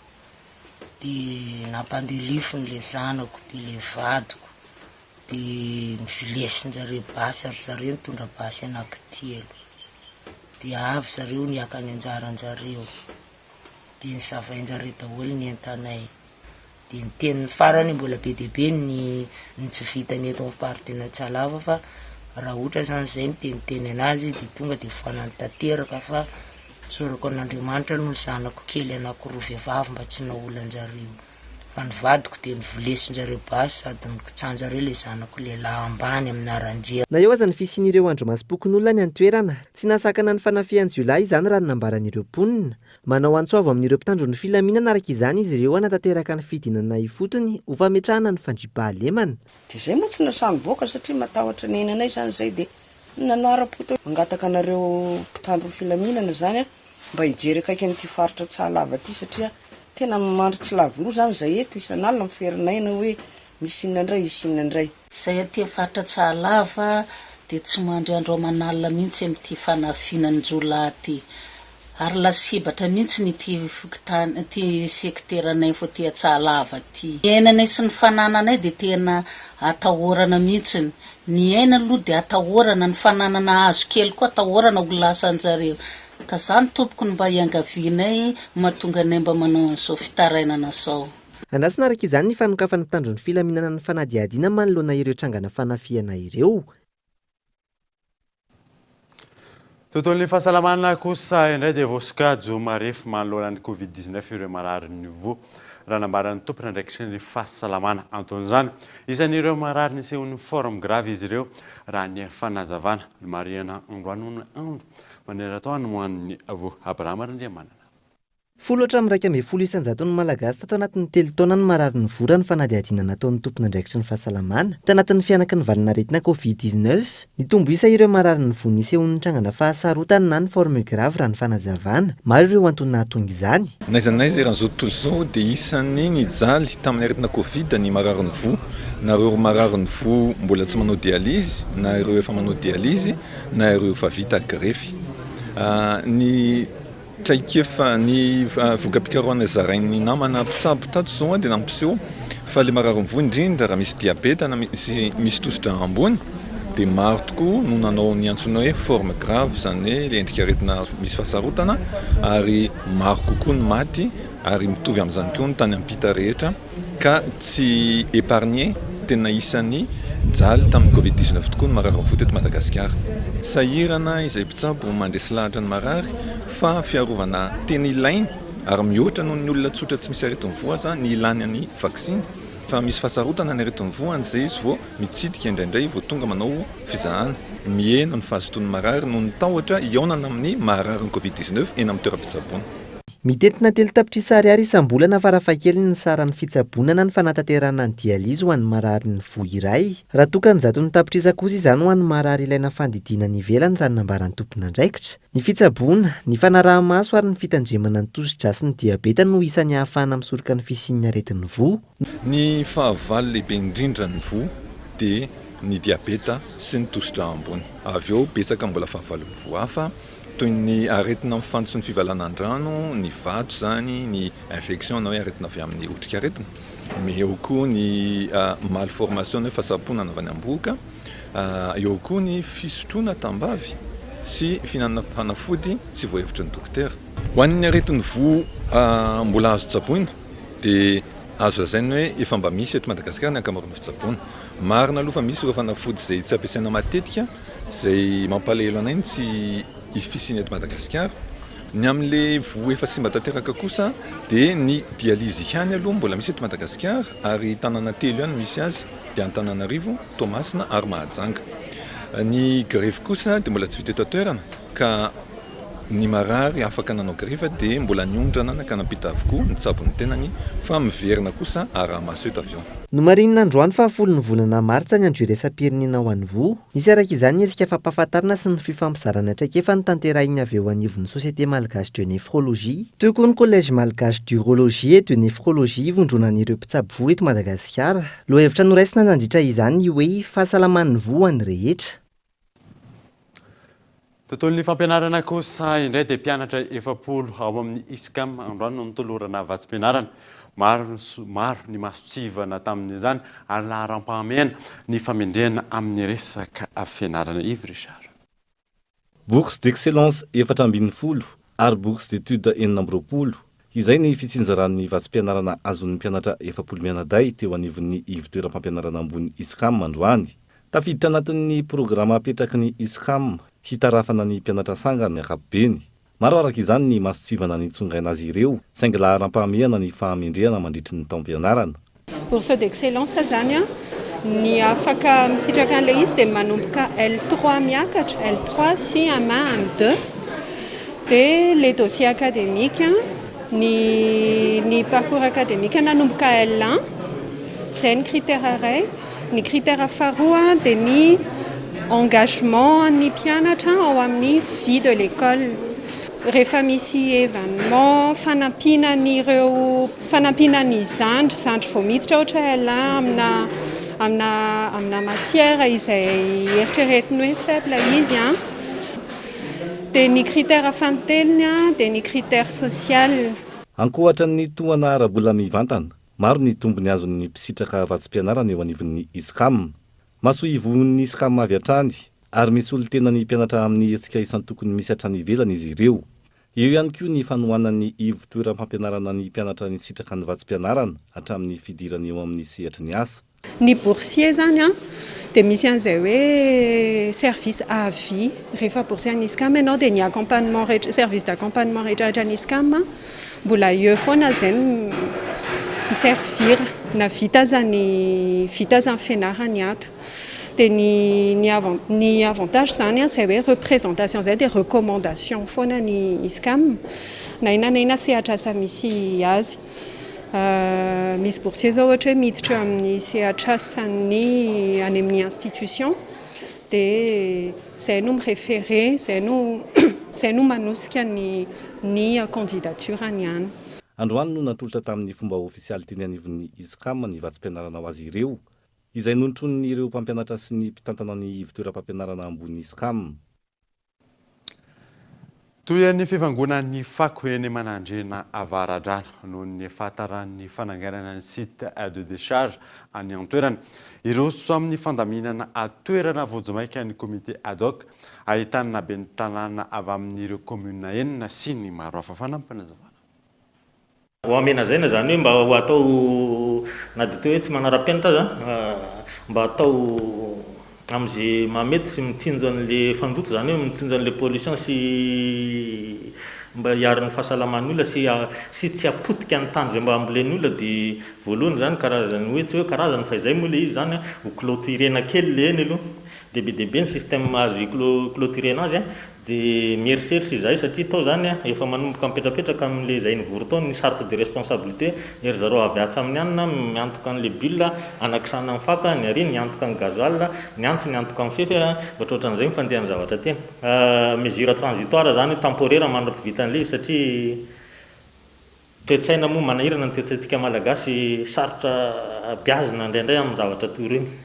Dia nampandelifiny le zanako dia le vadiko dia novilesin-jareo basy ary zareo nitondra basy anankitelo. Dia avy zareo niaka ny anjaran-jareo dia nisavain-jareo daholo ny entanay. Dia ny teniny farany mbola be dia be ny ny tsy vitany eto amin'ny faritany Antsahalava fa raha ohatra zany zay miteniteny anazy dia tonga dia foanany tanteraka fa Tsoriko an'Andriamanitra aloha ny zanako kely anakiroa vehivavy mba tsy naolan-jareo fa ny vadiko dia novolesin-jareo basy sady nokitsan-jareo ilay zanako lehilahy ambany amin'ny aran-driana.
Na eo aza ny fisian'ireo andrimasom-pokonolona any an-toerana, tsy nahasakana ny fanafihan-jiolahy izany raha ny nambaran'ireo mponina. Manao antso avo amin'ireo mpitandro ny filaminana araka izany izy ireo hanatanteraka ny fidinana ifotony ho fametrahana ny fandriampahalemana.
Dia izay moa tsy nasahy nivoaka satria matahotra ny ainanay izany izay dia Nanara-po teo. Mangataka anareo mpitandro ny filaminana izany aho mba hijery akaiky an'ity faritra Antsahalava ity satria tena mandry tsy lavo loha izany izahay eto isan'alina miferinaina hoe misy inona indray, hisy inona indray.
Izahay aty amin'ny faritra Antsahalava dia tsy mandry andro aman'alina mihitsy amin'ity fanafianan-jiolahy ity ary lasibatra mihitsy ity fokontany ity sekiteranay info aty Antsahalava ity. Ny ainanay sy ny fanananay dia tena atahorana mihitsy. Ny aina aloha dia atahorana, ny fananana azo kely koa atahorana ho lasan-jareo. Ka zany tompoko no mba iangavianay mahatonga anay mba manao an'izao fitarainana zao.
Andrasana araka izany ny fanokafan'ny mpitandro ny filaminana ny fanadihadiana manoloana ireo trangana fanafihana ireo.
Tontolon'ny fahasalamana kosa indray dia voasokajy ho marefo manoloana ny Covid 19 ireo mararin'ny voa, raha nambaran'ny tompon'andraikitry ny fahasalamana. Anton'izany, isan'ireo marary nisehoan'ny forme grave izy ireo, raha ny fanazavana. Nomarihana androany ho ny andro maneran-tany ho an'ny voa. Abraham Randriamanana.
Folo hatramin'ny 11 isan-jaton'ny Malagasy tato anatin'ny telo taona no marary ny voa raha ny fanadihadiana nataon'ny tompon'andraikitry ny fahasalamana tanatin'ny fihanaky ny valanaretina Covid 19. Nitombo isa ireo marary ny voa nisehoan'ny trangana fahasarotana na ny forme grave raha ny fanazavana. Maro ireo antony nahatonga izany.
N'aiza n'aiza eran'izao tontolo izao dia isan'ny nijaly tamin'ny aretina Covid ny mararin'ny voa, na ireo mararin'ny voa mbola tsy manao dialyse, na ireo efa manao dialyse, na ireo efa vita grefy. Ny Traikefa, ny voka-pikarohana zarain'ny namana mpitsabo tato izao dia nampiseho fa ilay marary mivoa indrindra raha misy diabeta na misy misy tosidra ambony dia maro tokoa no nanao ny antsoina hoe forme grave, izany hoe ilay endrik'aretina misy fahasarotana ary maro kokoa ny maty ary mitovy amin'izany koa ny tany ampita rehetra ka tsy épargné, tena isan'ny nijaly tamin'ny covid 19 tokoa ny marary voa teto Madagasikara. Sahirana izay mpitsabo mandresy lahatra ny marary fa fiarovana tena ilainy ary mihoatra noho ny olona tsotra tsy misy aretin'ny voa aza ny ilany ny vaksiny fa misy fahasarotana ny aretin'ny voa any izay izy vao mitsidika indraindray vao tonga manao fizahana. Mihena ny fahazotoan'ny marary noho ny tahotra hihaonana amin'ny mahararin'ny covid 19 eny amin'ny toeram-pitsaboana.
Mitentina 3 tapitrisa ariary isam-bolana farafahakeliny ny saran'ny fitsaboana na ny fanatanterahana ny dialyse ho an'ny mararin'ny voa iray. Raha toa ka an-jatony tapitrisa kosa izany ho an'ny marary ilaina fandidiana any ivelany raha ny nambaran'ny tompon'andraikitra. Ny fitsaboana, ny fanaraha-maso ary ny fitandremana ny tosi-drà sy ny diabeta no isan'ny ahafahana misoroka ny fisian'ny aretin'ny voa.
Ny fahavalo lehibe indrindra ny voa dia ny diabeta sy ny tosi-drà ambony. Avy eo betsaka mbola fahavalon'ny voa hafa toy ny aretina mifantsy ny fivalanan-drano, ny vato izany, ny infection na hoe aretina avy amin'ny otrikaretina, mais eo koa ny malformation na hoe fahasamponana avy any am-bohoka, eo koa ny fisotroana tambavy sy fihinanana fanafody tsy voahevitry ny dokotera. Ho an'ny aretin'ny voa mbola azo tsaboina dia azo lazaina hoe efa mba misy eto Madagasikara ny ankamaroan'ny fitsaboana. Marina aloha fa misy ireo fanafody izay tsy ampiasaina matetika izay mampalahelo anay ny tsy fisiany eto Madagasikara. Ny amin'ilay voa efa simba tanteraka kosa dia ny dialyse ihany aloha mbola misy eto Madagasikara ary tanàna telo ihany no misy azy dia Antananarivo, Toamasina ary Mahajanga. Ny grefy kosa dia mbola tsy vita eto an-toerana ka ny marary afaka nanao grefy dia mbola niondrana nankany am-pita avokoa nitsabo ny tenany fa miverina kosa araha-maso eto avy eo.
Nomarihina androany fahafolon'ny volana martsa ny andro iraisam-pirenena ho an'ny voa. Nisy araka izany ny hetsika fampahafantarana sy ny fifampizarana traikefa notanterahin'ny avy eo anivon'ny Société Malgache de Néphrologie. Teo koa ny Collège Malgache d'Urologie et de Néphrologie ivondronan'ireo mpitsabo voa eto Madagasikara. Lohahevitra noraisina nandritra izany ny hoe Fahasalaman'ny voa ho an'ny rehetra.
Tontolon'ny fampianarana kosa indray dia mpianatra 40 ao amin'ny ISCAM androany no notolorana vatsim-pianarana. Maro maro ny mason-tsivana tamin'izany ary laharam-pahamehana ny famendrehana amin'ny resaka fianarana. Yves Richard.
Bourse d'excellence 14 ary bourse d'études 26, izay ny fitsinjaran'ny vatsim-pianarana azon'ny mpianatra 40 mianadahy teo anivon'ny ivon-toeram-pampianarana ambony ISCAM androany. Tafiditra anatin'ny programa apetraky ny ISCAM hitarafana ny mpianatra sangany ankapobeny. Maro araka izany ny mason-tsivana nitsongaina azy ireo, saingy laharam-pahamehana ny fahamendrehana mandritry ny taom-pianarana.
Bourse d'excellence zany an, ny afaka misitraka an'ilay izy dia manomboka L3 miakatra, L3 sy M1, M2. Dia les dossiers académiques, ny ny parcours académique nanomboka L1, izay ny critère iray. Ny critère faharoa dia ny engagement an'ny mpianatra ao amin'ny vie de l'école. Rehefa misy événement fanampiana an'ireo fanampiana ny zandry, zandry vao miditra ohatra hoe L1 amina amina amina matière izay eritreretiny hoe faible izy an. Dia ny critère fanintelony dia ny critère social.
Ankoatra ny tohana ara-bola mivantana, maro ny tombony azon'ny mpisitraka vatsim-pianarana eo anivon'ny ISCAM. Masoivohon'ny ISCAM avy hatrany ary misolo tena ny mpianatra amin'ny hetsika isan-tokony misy hatrany ivelany izy ireo. Eo ihany koa ny fanohanan'ny ivo-toeram-pampianarana ny mpianatra nisitraka ny vatsim-pianarana hatramin'ny fidirany eo amin'ny sehatry ny asa.
Ny boursier zany an, dia misy an'izay hoe service à vie, rehefa boursier an'ny ISCAM ianao dia ny accompagnement rehetra, service d'accompagnement rehetra rehetra an'ny ISCAM mbola eo foana izay mi-servir na vita aza ny vita aza ny fianarany ato. Dia ny ny avan- ny avantage izany an, izay hoe représentation izay dia recommandation foana ny ISCAM na inona na inona sehatr'asa misy azy. Misy boursier izao ohatra hoe miditra eo amin'ny sehatr'asan'ny any amin'ny institution dia izay no mi-référer, izay no izay no manosika ny ny candidature-ny any.
Androany no natolotra tamin'ny fomba ofisialy teny anivon'ny ISCAM ny vatsim-pianarana ho azy ireo, izay nontronin'ireo mpampianatra sy ny mpitantana ny ivon-toeram-pampianarana ambony ISCAM.
Tohian'ny fivangonan'ny fako eny Manandriana Avaradrano noho ny fahataran'ny fananganana ny site de décharge any an-toerana. Hiroso amin'ny fandaminana toerana vonjimaika ny comité ad hoc ahitana ben'ny tanàna avy amin'ireo kaominina enina sy ny maro hafa. Fanampinazavana.
Ho amenazaina izany hoe mba ho atao na dia toa hoe tsy manara-penitra aza, mba atao amin'izay mahamety sy mitsinjo an'ilay fandoto izany hoe mitsinjo an'ilay pollution sy mba hiaro ny fahasalaman'ny olona sy sy tsy hapotika ny tany izay mba ambolen'ny olona dia voalohany izany karazany hoe tsy hoe karazany fa izay moa ilay izy izany ho cloturena kely ilay eny aloha dia be dia be ny système azo hi-cloturena azy Dia mieritreritra izahay satria tao izany efa manomboka mipetrapetraka amin'ilay izay nivory tao ny charte de responsabilité, ery zareo avy atsy amin'ny anona miantoka an'ilay bulle anakisana ny faka, ny ary niantoka ny gasoil, ny antsy niantoka ny fefy, ohatrohatran'izay ny fandehan'ny zavatra teny. Mesure transitoire izany io, temporaire mandra-pivitan'ilay izy satria toe-tsaina moa manahirana ny toe-tsaintsika malagasy, sarotra beazina indraindray amin'ny zavatra toy ireny.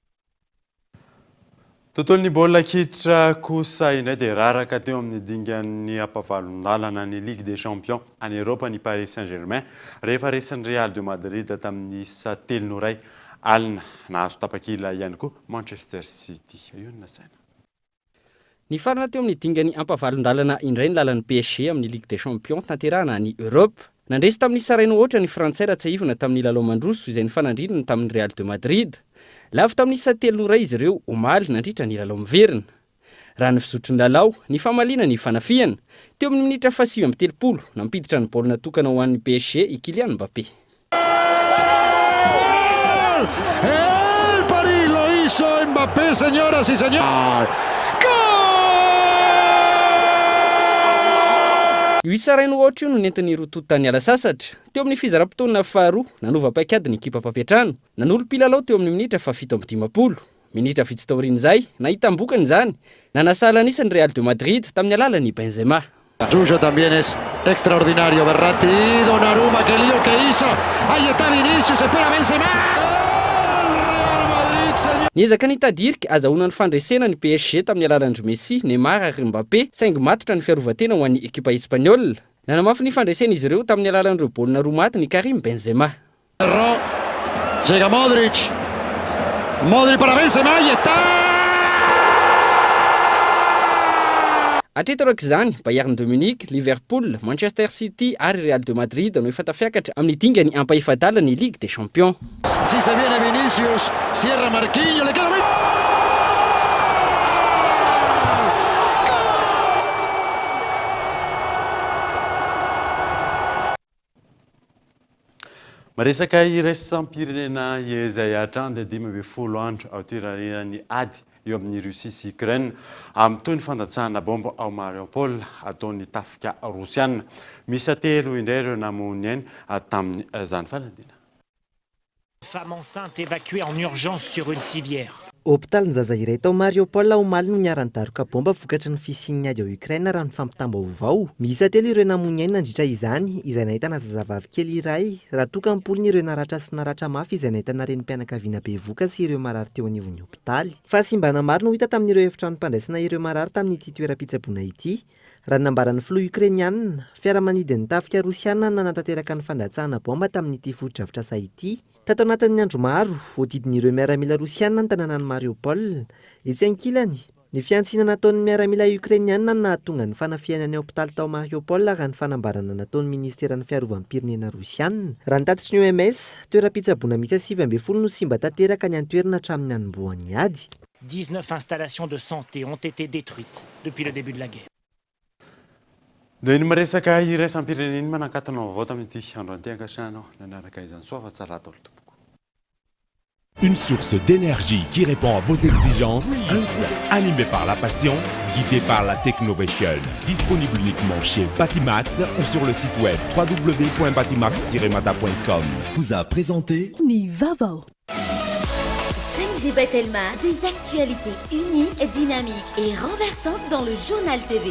Tontolon'ny baolina kitra kosa indray dia raraka teo amin'ny dingan'ny ampavalon-dalana ny Ligue des Champions any Eropa ny Paris Saint-Germain rehefa resin'ny Real de Madrid tamin'ny isa telo no iray alina. Nahazo tapakila ihany koa Manchester City. Io no nasaina.
Nifarana teo amin'ny dingan'ny ampavalon-dalana indray ny lalan'ny PSG amin'ny Ligue des Champions tanterahana any Europe. Nandresy tamin'ny isa iray no aotra ny Frantsay raha tsiahivina tamin'ny lalao mandroso izay nifanandrinany tamin'ny Real de Madrid. Lavo tamin'ny isa telo no iray izy ireo omaly nandritra ny lalao miverina. Raha ny fizotry ny lalao, nifamaliana ny fanafihana. Teo amin'ny minitra faha 39, nampiditra ny baolina tokana ho an'ny PSG i Kylian Mbappé.
El Paris lo hizo Mbappé, señoras y señores.
Io isa iray no aotra io no nentin'ny roa tonta niala sasatra. Teo amin'ny fizaram-potoana faharoa, nanova paikady ny ekipa mpampiantrano. Nanolo mpilalao teo amin'ny minitra faha-57. Minitra vitsy taorian'izay, nahitam-bokany izany. Nanasahala an'isa ny Real de Madrid tamin'ny alalan'i Benzema.
Suyo también es extraordinario Verratti, Donnarumma, que lío que hizo, ahí está Vinicius, espera Benzema!
Niezaka nitady hirika azahoana ny fandresena ny PSG tamin'ny alalan-dry Messi, Neymar ary Mbappé, saingy matotra ny fiarovan-tena ho an'ny ekipa espaniola. Nanamafy ny fandresen'izy ireo tamin'ny alalan'ireo baolina roa maty ny Karim Benzema.
Llega Modric. Modric para Benzema, ahí está!
Hatreto araka izany, Bayern de Munich, Liverpool, Manchester City ary Real de Madrid no efa tafiakatra amin'ny dingan'ny ampahefa-dalan'ny Ligue des Champions.
Si se viene Vinicius, cierra Marquinhos, le queda
Miresaka iraisam-pirenena izay hatrany dia 15 andro aorian'ny ady eo amin'i Russie sy Ukraine amin'ny toy ny fandatsahana baomba ao Mariupol ataon'ny tafika rosiana. Miisa telo indray ireo namoy ny ainy tamin'izany fanadinana.
Femme enceinte évacuée en urgence sur une civière.
Hopitalin'ny-zaza iray tao Mariupol omaly no niharan'ny daroka baomba vokatry ny fisian'ny ady ao Ukraine raha ny fampitam-baovao. Miisa telo ireo namoy ny ainy nandritra izany, izay nahitana zazavavy kely iray, raha toa ka am-polony ireo naratra sy naratra mafy izay nahitana renim-pianakaviana bevohoka sy ireo marary teo anivon'ny hopitaly. Fahasimbana maro no hita tamin'ireo efitranom-pandraisana ireo marary tamin'ity toeram-pitsaboana ity. Raha ny nambaran'ny filoha Ukrainiana, fiaramanidin'ny tafika Rosiana no nanatanteraka ny fandatsahana baomba tamin'ity fotodrafitrasa ity. Tato anatin'ny andro maro, voadidin'ireo miaramila Rosiana ny tanànan'i Mariupol. Etsy ankilany, ny fihantsiana nataon'ny miaramila Ukrainiana no nahatonga ny fanafihana ny hopitaly tao Mariupol raha ny fanambarana nataon'ny ministeran'ny fiarovam-pirenena Rosiana. Raha ny tatitry ny OMS, toeram-pitsaboana miisa 19 no simba tanteraka any an-toerana hatramin'ny nanombohan'ny ady.
19 installations de santé ont été détruites depuis le début de la guerre.
Dia ny miresaka iraisam-pirenena iny manakatona vaovao tamin'ity androany ity ankasitrahanao nanaraka izany soa fa tsara daholo tompoko.
Une source d'énergie qui répond à vos exigences, animé par la passion, guidé par la Technovation. Disponible uniquement chez Batimax ou sur le site web www.batimax-mada.com.
Vous a présenté
Ny vaovao.
5G by Telma, des actualités uniques, dynamiques et renversantes dans le journal TV.